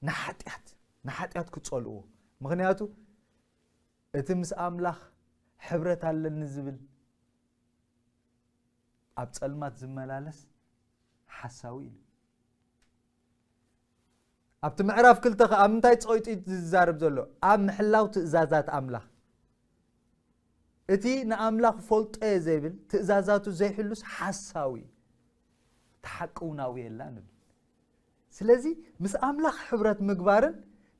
ንሓጢኣት፣ ንሓጢኣት ክጸልእዎ። ምኽንያቱ እቲ ምስ ኣምላኽ ሕብረት ኣለኒ ዝብል ኣብ ጸልማት ዝመላለስ ሓሳዊ ኢሉ። ኣብቲ ምዕራፍ ክልተ ከ ኣብ ምንታይ ጸቂጡ እዩ ዝዛረብ ዘሎ? ኣብ ምሕላው ትእዛዛት ኣምላኽ። እቲ ንኣምላኽ ፈልጦ እየ ዘይብል፣ ትእዛዛቱ ዘይሕሉስ ሓሳዊ እዩ። እቲ ሓቂ እውን ኣብኡ የላን ንብል። ስለዚ ምስ ኣምላኽ ሕብረት ምግባርን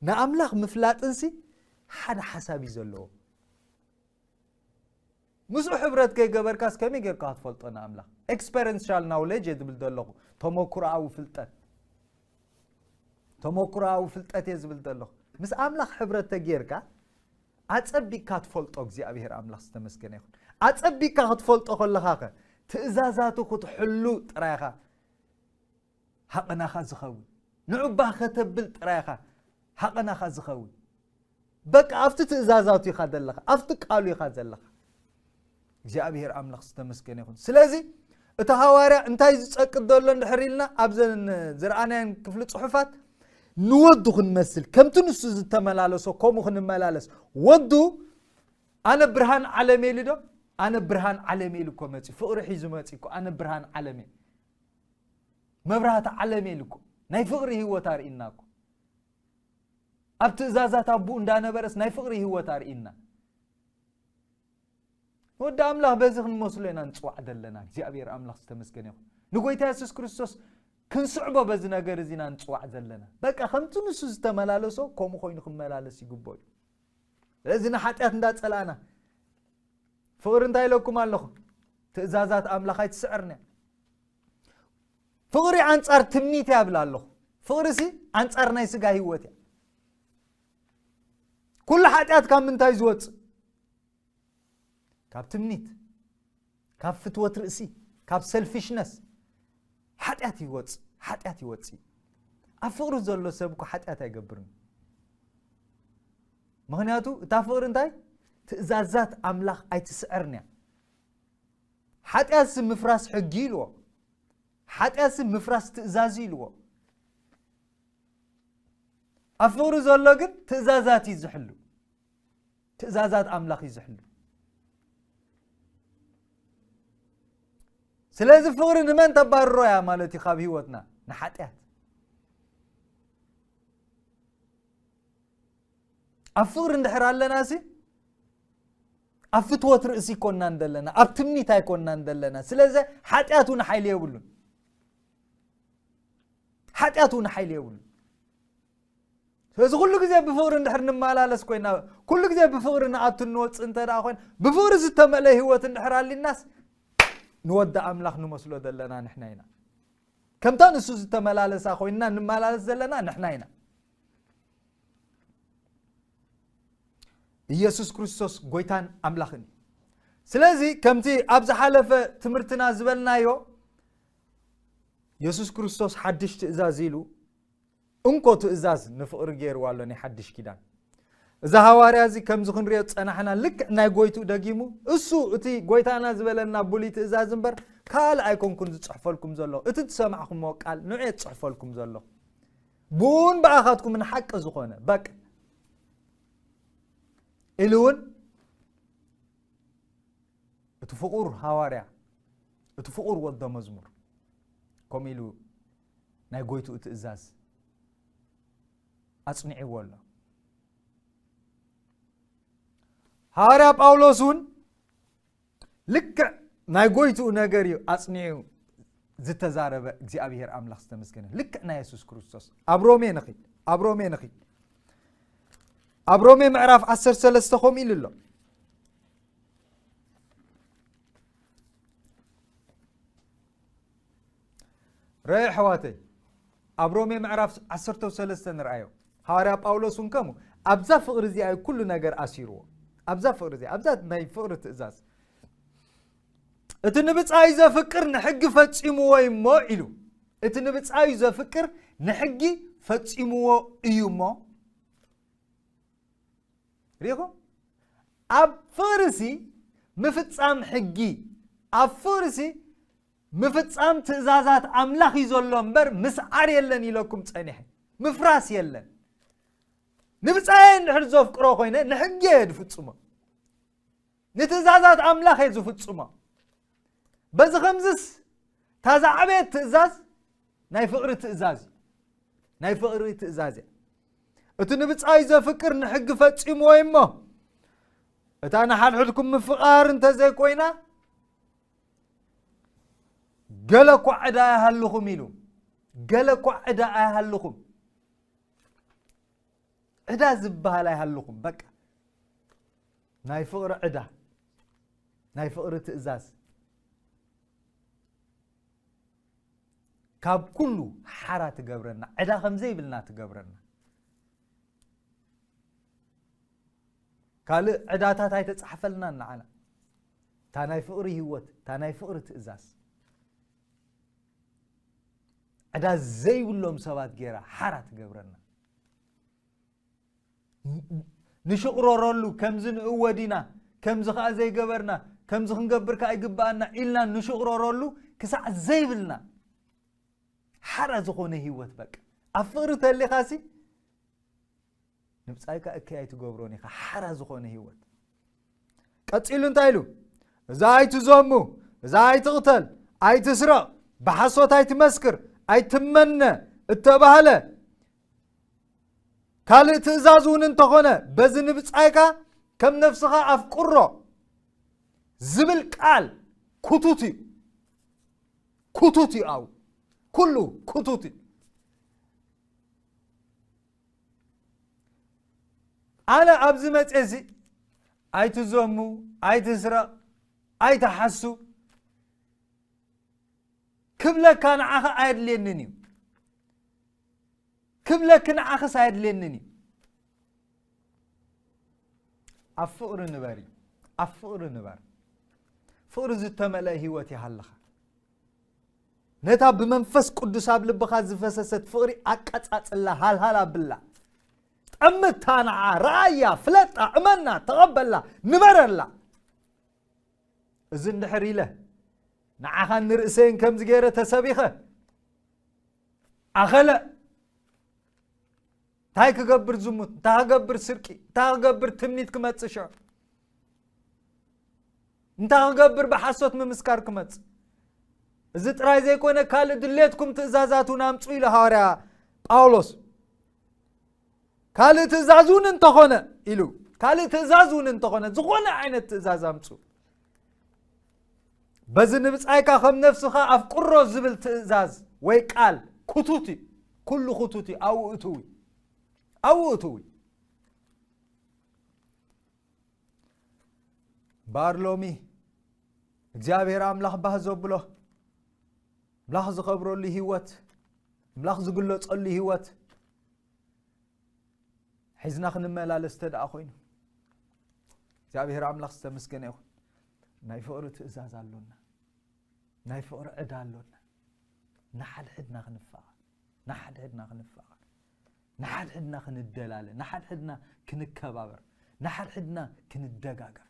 ንኣምላኽ ምፍላጥንሲ ሓደ ሓሳብ እዩ ዘለዎ። ምስኡ ሕብረት ከይገበርካስ ከመይ ጌርካ ክትፈልጦ ንኣምላኽ? ኤክስፐረንሻል ናውሌጅ እየ ዝብል ዘለኹ። ተመኩሮኣዊ ፍልጠት። ተመኩሮኣዊ ፍልጠት እየ ዝብል ዘለኹ። ምስ ኣምላኽ ሕብረት ተጌርካ ኣጸቢቕካ ትፈልጦ። እግዚኣብሔር ኣምላኽ ዝተመስገነ ይኹን። ኣጸቢቕካ ክትፈልጦ ከለኻ ከ ትእዛዛቱ ክትሕሉ ጥራይ ኢኻ ሃቐናኻ ዝኸውን። ንዑባ ከተብል ጥራይ ኢኻ ሃቐናኻ ዝኸውን። በቃ ኣብቲ ትእዛዛቱ ኢኻ ዘለኻ፣ ኣብቲ ቃሉ ኢኻ ዘለኻ። እግዚኣብሔር ኣምላኽ ዝተመስገነ ይኹን። ስለዚ እቲ ሃዋርያ እንታይ ዝጸቅጥ ዘሎ እንድሕር ኢልና ኣብዘን ዝረኣናየን ክፍሊ ጽሑፋት ንወዱ ክንመስል፣ ከምቲ ንሱ ዝተመላለሶ ከምኡ ክንመላለስ። ወዱ ኣነ ብርሃን ዓለም ኢሉ ዶ? ኣነ ብርሃን ዓለም ኢሉ እኮ መጺ፣ ፍቕሪ ሒዙ መጺ እኮ፣ ኣነ ብርሃን ዓለም እየ፣ መብራህቲ ዓለም ኢሉ እኮ ናይ ፍቕሪ ህይወት ኣርእና እኮ። ኣብ ትእዛዛት ኣቦኡ እንዳነበረስ ናይ ፍቕሪ ህይወት ኣርእና። ወዲ ኣምላኽ በዚ ክንመስሎ ኢና ንጽዋዕ ዘለና። እግዚኣብሔር ኣምላኽ ዝተመስገነ ይኹን። ንጎይታ የሱስ ክርስቶስ ክንስዕቦ በዚ ነገር እዚ ኢና ንጽዋዕ ዘለና። በቃ ከምቲ ንሱ ዝተመላለሶ ከምኡ ኮይኑ ክመላለስ ይግብኦ እዩ። ስለዚ ንሓጢኣት እንዳጸላእና ፍቕሪ እንታይ ኢለኩም ኣለኹ? ትእዛዛት ኣምላኽ ኣይትስዕርንያ። ፍቕሪ ኣንጻር ትምኒት እያ እብል ኣለኹ። ፍቕሪሲ ኣንጻር ናይ ስጋ ህይወት እያ። ኩሉ ሓጢኣት ካብ ምንታይ ዝወጽእ? ካብ ትምኒት፣ ካብ ፍትወት ርእሲ፣ ካብ ሰልፊሽነስ። ሓጢኣት ይወጽእ፣ ሓጢኣት ይወጽእ። ኣብ ፍቕሪ ዘሎ ሰብ እኮ ሓጢኣት ኣይገብርን። ምኽንያቱ እታ ፍቕሪ እንታይ? ትእዛዛት ኣምላኽ ኣይትስዕርን እያ። ሓጢኣትሲ ምፍራስ ሕጊ ኢልዎ። ሓጢኣትሲ ምፍራስ ትእዛዝ ኢልዎ። ኣብ ፍቕሪ ዘሎ ግን ትእዛዛት እዩ ዝሕሉ። ትእዛዛት ኣምላኽ እዩ ዝሕሉ። ስለዚ ፍቕሪ ንመን ተባርሮ እያ ማለት እዩ? ካብ ህይወትና ንሓጢኣት። ኣብ ፍቕሪ እንድሕር ኣለናሲ ኣብ ፍትወት ርእሲ ኣይኮናን ዘለና፣ ኣብ ትምኒት ኣይኮናን ዘለና። ስለዚ ሓጢኣት እውን ሓይሊ የብሉን። ሓጢኣት እውን ሓይሊ የብሉን። ስለዚ ኩሉ ግዜ ብፍቕሪ እንድሕር ንመላለስ ኮይና፣ ኩሉ ግዜ ብፍቕሪ ንኣቱ ንወፅእ እንተ ደኣ ኮይና፣ ብፍቕሪ ዝተመልአ ህይወት እንድሕር ኣሊናስ ንወዲ ኣምላኽ ንመስሎ ዘለና ንሕና ኢና። ከምታ ንሱ ዝተመላለሳ ኮይንና ንመላለስ ዘለና ንሕና ኢና። ኢየሱስ ክርስቶስ ጎይታን ኣምላኽን እዩ። ስለዚ ከምቲ ኣብ ዝሓለፈ ትምህርትና ዝበልናዮ፣ የሱስ ክርስቶስ ሓድሽ ትእዛዝ ኢሉ እንኮ ትእዛዝ ንፍቕሪ ገይርዋ ኣሎ ናይ ሓድሽ ኪዳን። እዚ ሃዋርያ እዚ ከምዚ ክንሪኦ ዝጸናሕና ልክዕ ናይ ጎይትኡ ደጊሙ፣ እሱ እቲ ጎይታና ዝበለና ብሉይ ትእዛዝ እምበር ካልእ ኣይኮንኩን ዝጽሕፈልኩም ዘለኹ። እቲ ዝሰማዕኩምዎ ቃል ንዑ እየ ዝጽሕፈልኩም ዘለኹ። ብኡን ብኣኻትኩምን ሓቂ ዝኾነ በቃ ኢሉ እውን እቲ ፍቑር ሃዋርያ፣ እቲ ፍቑር ወዶ መዝሙር ከምኡ ኢሉ ናይ ጎይትኡ ትእዛዝ ኣጽኒዕዎ ኣሎ። ሃዋርያ ጳውሎስ እውን ልክዕ ናይ ጎይትኡ ነገር እዩ ኣጽኒዑ ዝተዛረበ። እግዚኣብሔር ኣምላኽ ዝተመስገነ። ልክዕ ናይ የሱስ ክርስቶስ። ኣብ ሮሜ ንኺድ፣ ኣብ ሮሜ ንኺድ። ኣብ ሮሜ ምዕራፍ ዓሰርተ ሰለስተ ከምኡ ኢሉ ኣሎ። ረኣዩ ኣሕዋተይ፣ ኣብ ሮሜ ምዕራፍ ዓሰርተ ሰለስተ ንርኣዮ። ሃዋርያ ጳውሎስ እውን ከምኡ ኣብዛ ፍቕሪ እዚኣ እዩ ኩሉ ነገር ኣሲርዎ። ኣብዛ ፍቕሪ እዚኣ፣ ኣብዛ ናይ ፍቕሪ ትእዛዝ። እቲ ንብጻዩ ዘፍቅር ንሕጊ ፈጺምዎ እዩ እሞ ኢሉ። እቲ ንብጻዩ ዘፍቅር ንሕጊ ፈጺምዎ እዩ እሞ። ሪኢኹም? ኣብ ፍቕርሲ ምፍጻም ሕጊ፣ ኣብ ፍቕርሲ ምፍጻም ትእዛዛት ኣምላኽ እዩ ዘሎ እምበር ምስዓር የለን ኢለኩም ጸኒሐ። ምፍራስ የለን። ንብጻየ እንድሕር ዘፍቅሮ ኮይነ ንሕጊ እየ ዝፍጽሞ። ንትእዛዛት ኣምላኽ እየ ዝፍጽሞ። በዚ ኸምዝስ፣ እታ ዝዓበየት ትእዛዝ ናይ ፍቕሪ ትእዛዝ እዩ። ናይ ፍቕሪ ትእዛዝ እያ። እቲ ንብጻዩ ዘፍቅር ንሕጊ ፈጺምዎ እዩ እሞ፣ እታ ንሓድሕድኩም ምፍቓር እንተ ዘይኮይና፣ ገለ እኳ ዕዳ ኣይሃልኹም ኢሉ። ገለ እኳ ዕዳ ኣይሃልኹም። ዕዳ ዝበሃል ኣይሃልኹም። በቃ፣ ናይ ፍቕሪ ዕዳ፣ ናይ ፍቕሪ ትእዛዝ፣ ካብ ኩሉ ሓራ ትገብረና፣ ዕዳ ከም ዘይብልና ትገብረና። ካልእ ዕዳታት ኣይተጻሕፈልናን ንዓና። እታ ናይ ፍቕሪ ህይወት፣ እታ ናይ ፍቕሪ ትእዛዝ፣ ዕዳ ዘይብሎም ሰባት ገይራ ሓራ ትገብረና። ንሽቕረረሉ፣ ከምዚ ንእወ ዲና፣ ከምዚ ኸኣ ዘይገበርና፣ ከምዚ ክንገብር ከኣ ይግብኣና ኢልና ንሽቕረረሉ ክሳዕ ዘይብልና፣ ሓራ ዝኾነ ህይወት። በቃ፣ ኣብ ፍቕሪ ተሊኻሲ፣ ንብጻይካ እከይ ኣይትገብሮን ኢኻ፣ ሓራ ዝኾነ ህይወት። ቀጺሉ እንታይ ኢሉ? "እዛ ኣይትዘሙ፣ እዛ ኣይትቕተል፣ ኣይትስረቕ፣ ብሓሶት ኣይትመስክር፣ ኣይትመነ" እተባህለ፣ ካልእ ትእዛዝ እውን እንተኾነ፣ በዚ ንብጻይካ ከም ነፍስኻ ኣፍቅሮ ዝብል ቃል ክቱት እዩ። ክቱት እዩ፣ ኣው፣ ኩሉ ክቱት እዩ። ኣነ ኣብዚ መጽኤ እዚ፣ "ኣይትዘሙ፣ ኣይትስረቕ፣ ኣይትሓሱ" ክብለካ ንዓኻ ኣየድልየንን እዩ። ክብለኪ ንዓኽስ ኣየድልየንን እዩ። ኣብ ፍቕሪ ንበር እዩ። ኣብ ፍቕሪ ንበር። ፍቕሪ ዝተመልአ ህይወት ይሃልኻ። ነታ ብመንፈስ ቅዱስ ኣብ ልብኻ ዝፈሰሰት ፍቕሪ ኣቀጻጽላ፣ ሃልሃል ኣብላ። ጠምታ ንዓ፣ ረኣያ፣ ፍለጣ፣ እመና፣ ተቐበላ፣ ንበረላ። እዚ እንድሕር ኢለ፣ ንዓኻን ንርእሰይን ከምዚ ገይረ ተሰቢኸ፣ ኣኸለ፣ እንታይ ክገብር ዝሙት፣ እንታይ ክገብር ስርቂ፣ እንታይ ክገብር ትምኒት ክመጽእ ሽዑ፣ እንታይ ክገብር ብሓሶት ምምስካር ክመጽእ። እዚ ጥራይ ዘይኮነ፣ ካልእ ድሌትኩም ትእዛዛት እውን ኣምጹ ኢሉ ሃዋርያ ጳውሎስ። ካልእ ትእዛዝ እውን እንተኾነ ኢሉ፣ ካልእ ትእዛዝ እውን እንተኾነ፣ ዝኾነ ዓይነት ትእዛዝ ኣምጹ። በዚ ንብጻይካ ከም ነፍስኻ ኣፍቅሮ ዝብል ትእዛዝ ወይ ቃል ክቱት እዩ። ኩሉ ክቱት እዩ። ኣብኡ እትዊ። ኣብኡ እትዊ። እምበኣር ሎሚ እግዚኣብሔር ኣምላኽ ባህ ዘብሎ፣ ኣምላኽ ዝኸብረሉ ህይወት፣ ኣምላኽ ዝግለጸሉ ህይወት ሒዝና ክንመላለስ እንተ ደኣ ኮይኑ፣ እግዚኣብሔር ኣምላኽ ዝተመስገነ ይኹን። ናይ ፍቕሪ ትእዛዝ ኣሎና። ናይ ፍቕሪ ዕዳ ኣሎና። ንሓድሕድና ክንፋቐር፣ ንሓድሕድና ክንፋቐር፣ ንሓድሕድና ክንደላለ፣ ንሓድሕድና ክንከባበር፣ ንሓድሕድና ክንደጋገፍ።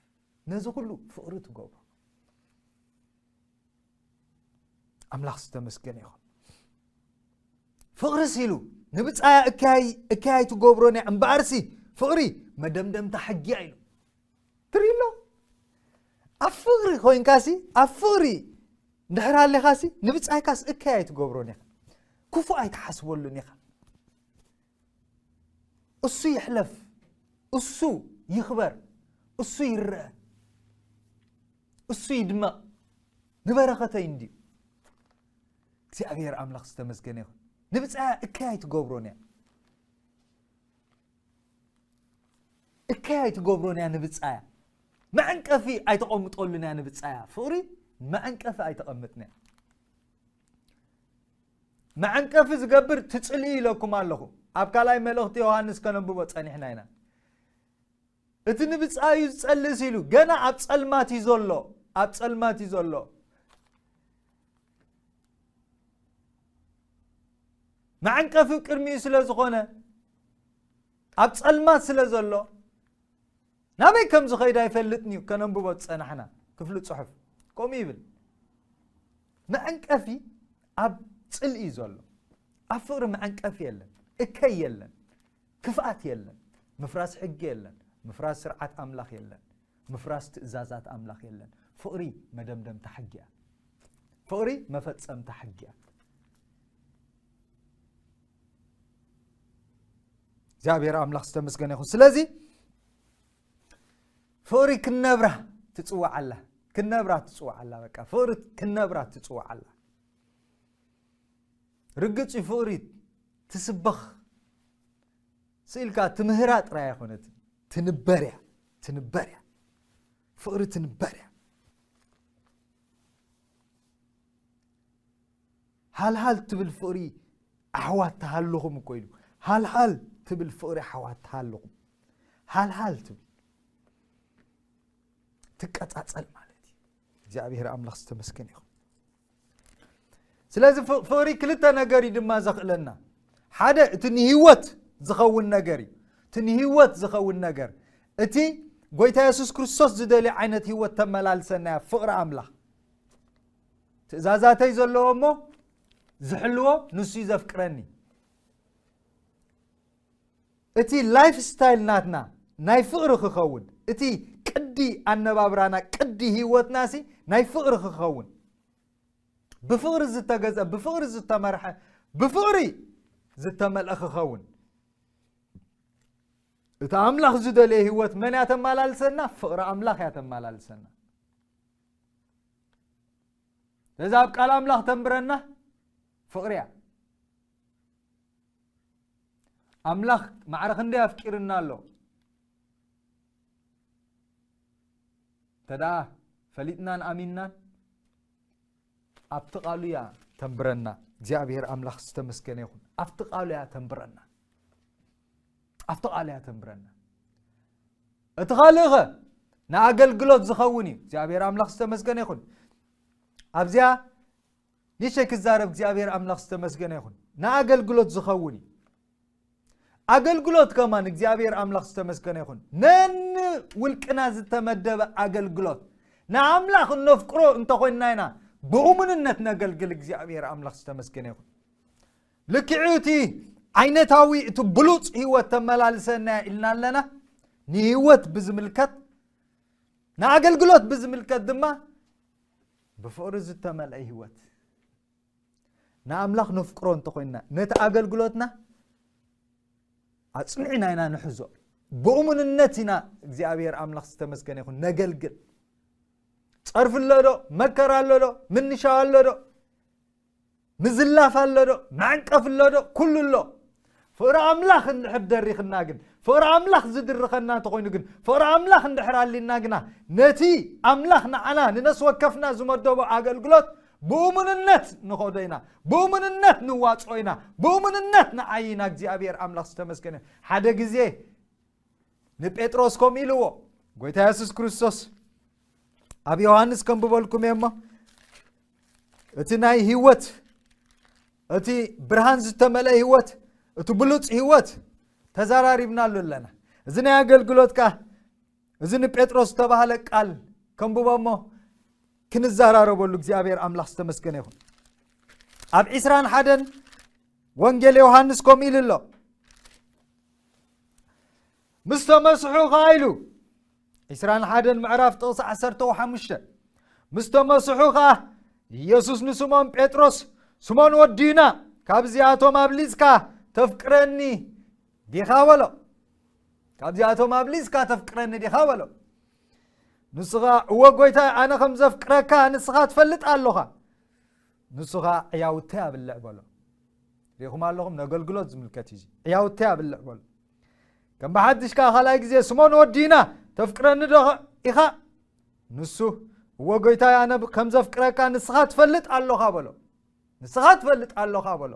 ነዚ ኩሉ ፍቕሪ ትገብሮ። ኣምላኽ ዝተመስገነ ይኹን። ፍቕርስ ኢሉ ንብጻያ እከያይ፣ እከያይ ትገብሮን እያ እምበኣርሲ፣ ፍቕሪ መደምደምታ ሕጊ እያ ኢሉ። ትርኢ ኣሎ? ኣብ ፍቕሪ ኮይንካሲ፣ ኣብ ፍቕሪ እንድሕር ሃሊኻሲ፣ ንብጻይካስ እከያይ ትገብሮን ኢኻ። ክፉእ ኣይትሓስበሉን ኢኻ። እሱ ይሕለፍ፣ እሱ ይኽበር፣ እሱ ይረአ፣ እሱ ይድመቕ፣ ንበረኸተይ እንድዩ። እግዚኣብሔር ኣምላኽ ዝተመስገነ ይኹን። ንብጻያ እከይ ኣይትገብሮን እያ። እከይ ኣይትገብሮን እያ ንብጻያ። መዐንቀፊ ኣይተቐምጠሉን እያ ንብጻያ። ፍቕሪ መዐንቀፊ ኣይተቐምጥን እያ። መዐንቀፊ ዝገብር ትጽልኢ ኢለኩም ኣለኹ። ኣብ ካልኣይ መልእኽቲ ዮሃንስ ከነንብቦ ጸኒሕና ኢና። እቲ ንብጻዩ ዝጸልእስ ኢሉ፣ ገና ኣብ ጸልማት እዩ ዘሎ፣ ኣብ ጸልማት እዩ ዘሎ። መዐንቀፊ ቅድሚኡ ስለ ዝኾነ፣ ኣብ ጸልማት ስለ ዘሎ፣ ናበይ ከም ዝኸይድ ኣይፈልጥን እዩ። ከነንብቦ ዝጸናሕና ክፍሊ ጽሑፍ ከምኡ ይብል። መዐንቀፊ ኣብ ጽልኢ እዩ ዘሎ። ኣብ ፍቕሪ መዐንቀፊ የለን፣ እከይ የለን፣ ክፍኣት የለን፣ ምፍራስ ሕጊ የለን፣ ምፍራስ ስርዓት ኣምላኽ የለን፣ ምፍራስ ትእዛዛት ኣምላኽ የለን። ፍቕሪ መደምደምታ ሕጊ እያ። ፍቕሪ መፈጸምታ ሕጊ እያ። እግዚኣብሔር ኣምላኽ ዝተመስገነ ይኹን። ስለዚ ፍቕሪ ክንነብራ ትጽዋዕ ኣላ። ክንነብራ ትጽዋዕ ኣላ። በቃ ፍቕሪ ክንነብራ ትጽዋዕ ኣላ። ርግጽ እዩ፣ ፍቕሪ ትስበኽ ስኢልካ ትምህራ ጥራይ ኣይኮነትን። ትንበር እያ። ትንበር እያ። ፍቕሪ ትንበር እያ። ሃልሃል ትብል ፍቕሪ ኣሕዋት ተሃልኹም እኮ ኢሉ። ሃልሃል ትብል ፍቕሪ ኣሕዋት ተሃልኹም። ሃልሃል ትብል ትቀጻጸል ማለት እዩ። እግዚኣብሔር ኣምላኽ ዝተመስገነ ይኹን። ስለዚ ፍ-፣ ፍቕሪ ክልተ ነገር እዩ ድማ ዘኽእለና። ሓደ እቲ ንህይወት ዝኸውን ነገር እዩ። እቲ ንህይወት ዝኸውን ነገር፣ እቲ ጎይታ የሱስ ክርስቶስ ዝደልዮ ዓይነት ህይወት ተመላልሰና እያ ፍቕሪ ኣምላኽ። ትእዛዛተይ ዘለዎ እሞ ዝሕልዎ ንሱ እዩ ዘፍቅረኒ። እቲ ላይፍ ስታይል ናትና ናይ ፍቕሪ ክኸውን፣ እቲ ቅዲ ኣነባብራና፣ ቅዲ ህይወትናሲ ናይ ፍቕሪ ክኸውን፣ ብፍቕሪ ዝተገዘ፣ ብፍቕሪ ዝተመርሐ፣ ብፍቕሪ ዝተመልአ ክኸውን። እቲ ኣምላኽ ዝደልዮ ህይወት መን እያ ተመላልሰና? ፍቕሪ ኣምላኽ እያ ተመላልሰና። ስለዚ ኣብ ቃል ኣምላኽ ተንብረና ፍቕሪ እያ። ኣምላኽ ማዕረ ክንደይ ኣፍቂርና ኣሎ። እንተ ደኣ ፈሊጥናን ኣሚንናን፣ ኣብቲ ቃሉ እያ ተንብረና። እግዚኣብሔር ኣምላኽ ዝተመስገነ ይኹን። ኣብቲ ቃሉ እያ ተንብረና። ኣብቲ ቃሉ እያ ተንብረና። እቲ ካልእኸ ንኣገልግሎት ዝኸውን እዩ። እግዚኣብሔር ኣምላኽ ዝተመስገነ ይኹን። ኣብዚኣ ንእሽተይ ክዛረብ፣ እግዚኣብሔር ኣምላኽ ዝተመስገነ ይኹን። ንኣገልግሎት ዝኸውን እዩ። ኣገልግሎት ከማን እግዚኣብሔር ኣምላኽ ዝተመስገነ ይኹን። ነን ውልቅና ዝተመደበ ኣገልግሎት ንኣምላኽ እነፍቅሮ እንተኾይንና ኢና ብእሙንነት ነገልግል። እግዚኣብሔር ኣምላኽ ዝተመስገነ ይኹን። ልክዑ እቲ ዓይነታዊ፣ እቲ ብሉጽ ህይወት ተመላልሰና ኢልና ኣለና። ንህይወት ብዝምልከት፣ ንኣገልግሎት ብዝምልከት ድማ ብፍቕሪ ዝተመልአ ህይወት ንኣምላኽ ነፍቅሮ እንተኾይንና፣ ነቲ ኣገልግሎትና ኣጽኒዕና ኢና ንሕዞ። ብእሙንነት ኢና እግዚኣብሔር ኣምላኽ ዝተመስገነ ይኹን ነገልግል። ጸርፊ ኣሎ ዶ? መከራ ኣሎ ዶ? ምንሻው ኣሎ ዶ? ምዝላፍ ኣሎ ዶ? መዕንቀፍ ኣሎ ዶ? ኩሉ ኣሎ። ፍቕሪ ኣምላኽ እንድሕር ደሪኽና ግን፣ ፍቕሪ ኣምላኽ ዝድርኸና እንተኾይኑ ግን፣ ፍቕሪ ኣምላኽ እንድሕር ኣሊና ግና፣ ነቲ ኣምላኽ ንዓና ንነፍሲ ወከፍና ዝመደቦ ኣገልግሎት ብእሙንነት ንኸዶ ኢና፣ ብእሙንነት ንዋጽኦ ኢና፣ ብእሙንነት ንዓዪ ኢና። እግዚኣብሔር ኣምላኽ ዝተመስገነ። ሓደ ግዜ ንጴጥሮስ ከምኡ ኢልዎ፣ ጎይታ የሱስ ክርስቶስ ኣብ ዮሃንስ ከንብበልኩም እየ እሞ፣ እቲ ናይ ህይወት፣ እቲ ብርሃን ዝተመልአ ህይወት፣ እቲ ብሉጽ ህይወት ተዘራሪብናሉ ኣለና። እዚ ናይ ኣገልግሎት ከኣ፣ እዚ ንጴጥሮስ ዝተባህለ ቃል ከንብቦ እሞ ክንዘራረበሉ። እግዚኣብሔር ኣምላኽ ዝተመስገነ ይኹን። ኣብ ዕስራን ሓደን ወንጌል ዮሃንስ ከምኡ ኢሉ ኣሎ። ምስ ተመስሑ ኸኣ ኢሉ፣ ዕስራን ሓደን ምዕራፍ ጥቕሲ ዓሰርተ ሓሙሽተ፣ ምስ ተመስሑ ኸኣ ኢየሱስ ንስሞን ጴጥሮስ፣ ስሞን ወዲ ዩና፣ ካብዚኣቶም ኣብሊጽካ ተፍቅረኒ ዲኻ በሎ። ካብዚኣቶም ኣብሊጽካ ተፍቅረኒ ዲኻ በሎ። ንሱ ኸኣ፣ እወ ጐይታይ፣ ኣነ ከም ዘፍቅረካ ንስኻ ትፈልጥ ኣሎኻ። ንሱ ኸኣ፣ ዕያውተይ ኣብልዕ በሎ። ርኢኹም ኣለኹም፣ ነገልግሎት ዝምልከት እዩ እዚ። ዕያውተይ ኣብልዕ በሎ። ከም ብሓድሽ ከኣ ካልኣይ ግዜ፣ ስሞን ወዲ ዩና፣ ተፍቅረኒ ዶ ኢኻ? ንሱ፣ እወ ጐይታይ፣ ኣነ ከም ዘፍቅረካ ንስኻ ትፈልጥ ኣሎኻ በሎ። ንስኻ ትፈልጥ ኣሎኻ በሎ።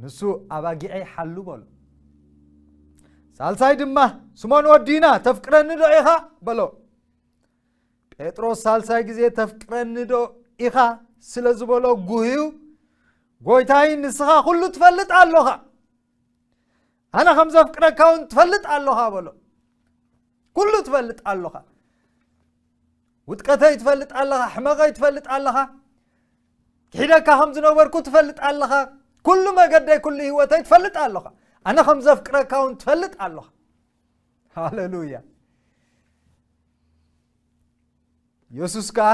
ንሱ፣ ኣባጊዐይ ሓሉ በሎ። ሳልሳይ ድማ፣ ስሞን ወዲ ዩና፣ ተፍቅረኒ ዶ ኢኻ በሎ። ጴጥሮስ ሳልሳይ ግዜ፣ ተፍቅረኒ ዶ ኢኻ ስለ ዝበሎ፣ ጉህዩ፣ ጐይታይ፣ ንስኻ ኩሉ ትፈልጥ ኣሎኻ። ኣነ ከም ዘፍቅረካ እውን ትፈልጥ ኣሎኻ በሎ። ኩሉ ትፈልጥ ኣሎኻ። ውድቀተይ ትፈልጥ ኣለኻ፣ ሕመቐይ ትፈልጥ ኣለኻ፣ ክሒደካ ከም ዝነበርኩ ትፈልጥ ኣለኻ፣ ኩሉ መገደይ፣ ኩሉ ህይወተይ ትፈልጥ ኣለኻ። ኣነ ከም ዘፍቅረካ እውን ትፈልጥ ኣለኻ። ሃሌሉያ። የሱስ ከኣ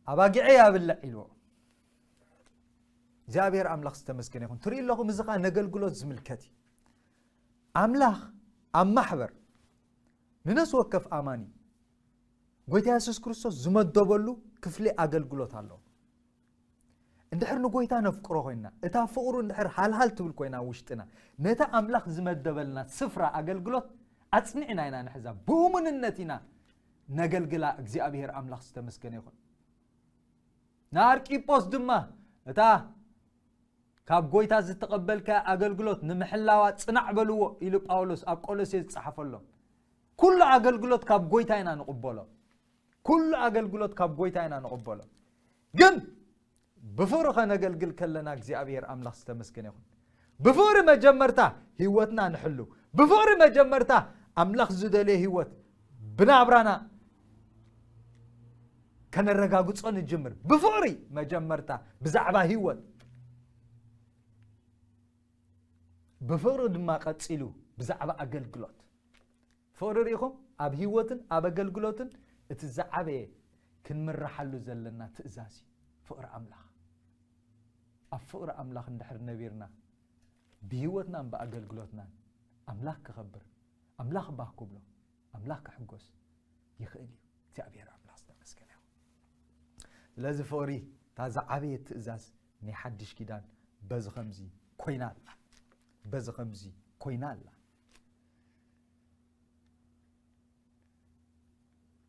ኣባጊዐይ ኣብልዕ ኢልዎ። እግዚኣብሔር ኣምላኽ ዝተመስገነ ይኹን። ትርኢ ኣለኹም፣ እዚ ኸዓ ነገልግሎት ዝምልከት እዩ። ኣምላኽ ኣብ ማሕበር ንነፍሲ ወከፍ ኣማኒ ጎይታ የሱስ ክርስቶስ ዝመደበሉ ክፍሊ ኣገልግሎት ኣሎ። እንድሕር ንጎይታ ነፍቅሮ ኮይና፣ እታ ፍቕሩ እንድሕር ሃልሃል ትብል ኮይና ውሽጥና፣ ነታ ኣምላኽ ዝመደበልና ስፍራ ኣገልግሎት ኣጽኒዕና ኢና ንሕዛ። ብእሙንነት ኢና ነገልግላ። እግዚኣብሔር ኣምላኽ ዝተመስገነ ይኹን። ንኣርቂጶስ ድማ እታ ካብ ጎይታ ዝተቐበልካ ኣገልግሎት ንምሕላዋ ጽናዕ በልዎ ኢሉ ጳውሎስ ኣብ ቆሎሴ ዝጸሓፈሎም። ኩሉ ኣገልግሎት ካብ ጎይታ ኢና ንቕበሎ። ኩሉ ኣገልግሎት ካብ ጎይታ ኢና ንቕበሎ። ግን ብፍቕሪ ኸነገልግል ከለና እግዚኣብሔር ኣምላኽ ዝተመስገነ ይኹን። ብፍቕሪ መጀመርታ ህይወትና ንሕሉ። ብፍቕሪ መጀመርታ ኣምላኽ ዝደልዮ ህይወት ብናብራና ከነረጋግጾ ንጅምር። ብፍቕሪ መጀመርታ ብዛዕባ ህይወት፣ ብፍቕሪ ድማ ቀጺሉ ብዛዕባ ኣገልግሎት። ፍቕሪ ርኢኹም፣ ኣብ ህይወትን ኣብ ኣገልግሎትን እቲ ዝዓበየ ክንምርሓሉ ዘለና ትእዛዝ እዩ። ፍቕሪ ኣምላኽ። ኣብ ፍቕሪ ኣምላኽ እንድሕር ነቢርና፣ ብህይወትናን ብኣገልግሎትናን ኣምላኽ ክኸብር፣ ኣምላኽ ባህ ክብሎ፣ ኣምላኽ ክሕጎስ ይኽእል እዩ። እግዚኣብሔር ኣምላኽ ዝተመስገነ ይኹን። ስለዚ ፍቕሪ እታ ዝዓበየ ትእዛዝ ናይ ሓድሽ ኪዳን በዚ ኸምዚ ኮይና ኣላ። በዚ ኸምዚ ኮይና ኣላ።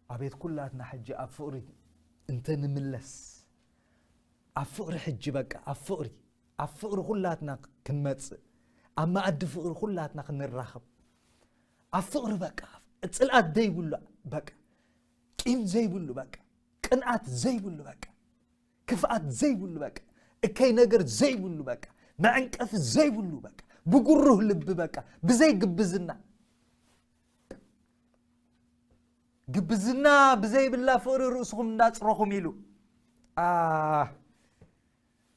ኣቤት ኩላትና ሕጂ ኣብ ፍቕሪ እንተ ንምለስ፣ ኣብ ፍቕሪ ሕጂ በቃ ኣብ ፍቕሪ፣ ኣብ ፍቕሪ ኩላትና ክንመጽእ፣ ኣብ መኣዲ ፍቕሪ ኩላትና ክንራኸብ፣ ኣብ ፍቕሪ በቃ ጽልኣት ዘይብሉ በቃ፣ ቂም ዘይብሉ በቃ፣ ቅንኣት ዘይብሉ በቃ፣ ክፍኣት ዘይብሉ በቃ፣ እከይ ነገር ዘይብሉ በቃ፣ መዕንቀፊ ዘይብሉ በቃ፣ ብጉሩህ ልቢ በቃ፣ ብዘይ ግብዝና። ግብዝና ብዘይብላ ፍቕሪ ርእስኹም እንዳጽረኹም ኢሉ። ኣ፣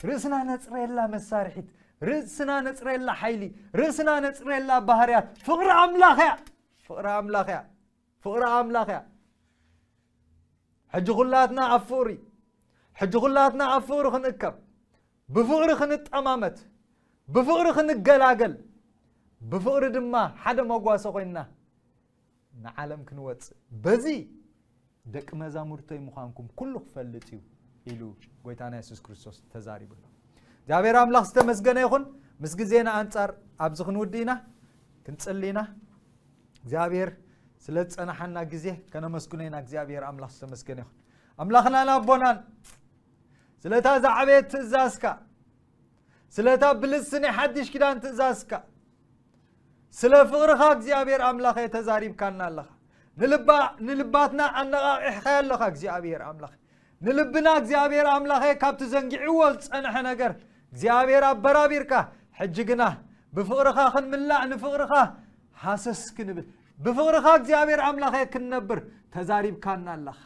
ርእስና ነጽረየላ መሳርሒት፣ ርእስና ነጽረየላ ሓይሊ፣ ርእስና ነጽረየላ ባህርያት ፍቕሪ ኣምላኽ እያ። ፍቕሪ ኣምላኽ እያ። ፍቕሪ ኣምላኽ እያ። ሕጂ ኩላትና ኣብ ፍቕሪ፣ ሕጂ ኩላትና ኣብ ፍቕሪ ክንእከብ፣ ብፍቕሪ ክንጠማመት፣ ብፍቕሪ ክንገላገል፣ ብፍቕሪ ድማ ሓደ መጓሰ ኮይንና ንዓለም ክንወጽእ፣ በዚ ደቂ መዛሙርተይ ምዃንኩም ኩሉ ክፈልጥ እዩ ኢሉ ጎይታና የሱስ ክርስቶስ ተዛሪቡ ኣሎ። እግዚኣብሔር ኣምላኽ ዝተመስገነ ይኹን። ምስ ግዜና ኣንጻር ኣብዚ ክንውድእ ኢና፣ ክንጽሊ ኢና። እግዚኣብሔር ስለ ዝጸናሓና ግዜ ከነመስግኖ ኢና። እግዚኣብሔር ኣምላኽ ዝተመስገነ ይኹን። ኣምላኽናን ኣቦናን፣ ስለታ ዝዓበየት ትእዛዝካ፣ ስለታ ብልሲ ናይ ሓድሽ ኪዳን ትእዛዝካ፣ ስለ ፍቕርኻ እግዚኣብሔር ኣምላኸ ተዛሪብካና ኣለኻ። ንልባ-፣ ንልባትና ኣነቓቒሕኻዮ ኣለኻ እግዚኣብሔር ኣምላኸ። ንልብና እግዚኣብሔር ኣምላኸ ካብቲ ዘንጊዕዎ ዝጸንሐ ነገር እግዚኣብሔር ኣበራቢርካ፣ ሕጂ ግና ብፍቕርኻ ክንምላእ፣ ንፍቕርኻ ሃሰስ ክንብል፣ ብፍቕርኻ እግዚኣብሔር ኣምላኸ ክንነብር ተዛሪብካና ኣለኻ።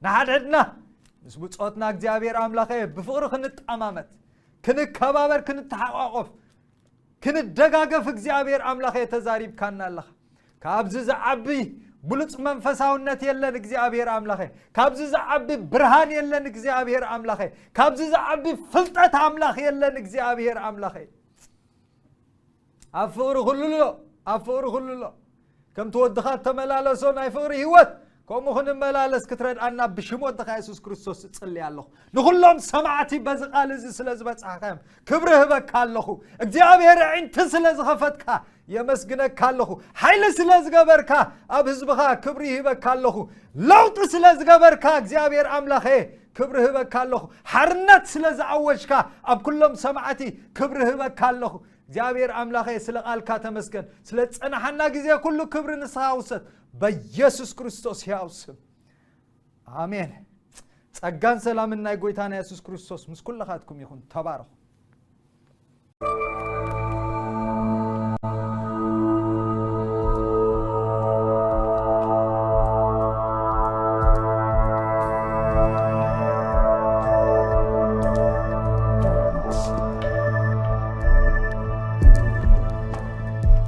ንሓድሕድና ምስ ብጾትና እግዚኣብሔር ኣምላኸ ብፍቕሪ ክንጠማመት፣ ክንከባበር፣ ክንተሓቋቆፍ፣ ክንደጋገፍ እግዚኣብሔር ኣምላኸ ተዛሪብካና ኣለኻ። ካብዚ ዝዓቢ ብሉጽ መንፈሳውነት የለን እግዚኣብሔር ኣምላኸ። ካብዚ ዝዓቢ ብርሃን የለን እግዚኣብሔር ኣምላኸ። ካብዚ ዝዓቢ ፍልጠት ኣምላኽ የለን እግዚኣብሔር ኣምላኸ። ኣብ ፍቕሪ ኩሉ ኣሎ፣ ኣብ ፍቕሪ ኩሉ ኣሎ። ከምቲ ወድኻ እተመላለሶ ናይ ፍቕሪ ህይወት፣ ከምኡ ክንመላለስ ክትረድኣና ብሽም ወድኻ የሱስ ክርስቶስ እጽሊ ኣለኹ። ንኹሎም ሰማዕቲ በዚ ቃል እዚ ስለ ዝበጻሕካዮም ክብሪ ህበካ ኣለኹ። እግዚኣብሔር ኣዒንቲ ስለ ዝኸፈትካ የመስግነካ ኣለኹ። ሓይሊ ስለ ዝገበርካ፣ ኣብ ህዝብኻ ክብሪ ይህበካ ኣለኹ። ለውጢ ስለ ዝገበርካ እግዚኣብሔር ኣምላኸ ክብሪ ህበካ ኣለኹ። ሓርነት ስለ ዝኣወጅካ ኣብ ኩሎም ሰማዕቲ ክብሪ ህበካ ኣለኹ። እግዚኣብሔር ኣምላኸ ስለ ቃልካ ተመስገን። ስለ ዝጸናሓና ግዜ ኩሉ ክብሪ ንስኻ ውሰድ። በኢየሱስ ክርስቶስ ሕያው ስም። ኣሜን። ጸጋን ሰላምን ናይ ጎይታና የሱስ ክርስቶስ ምስ ኩልኻትኩም ይኹን። ተባረኹ።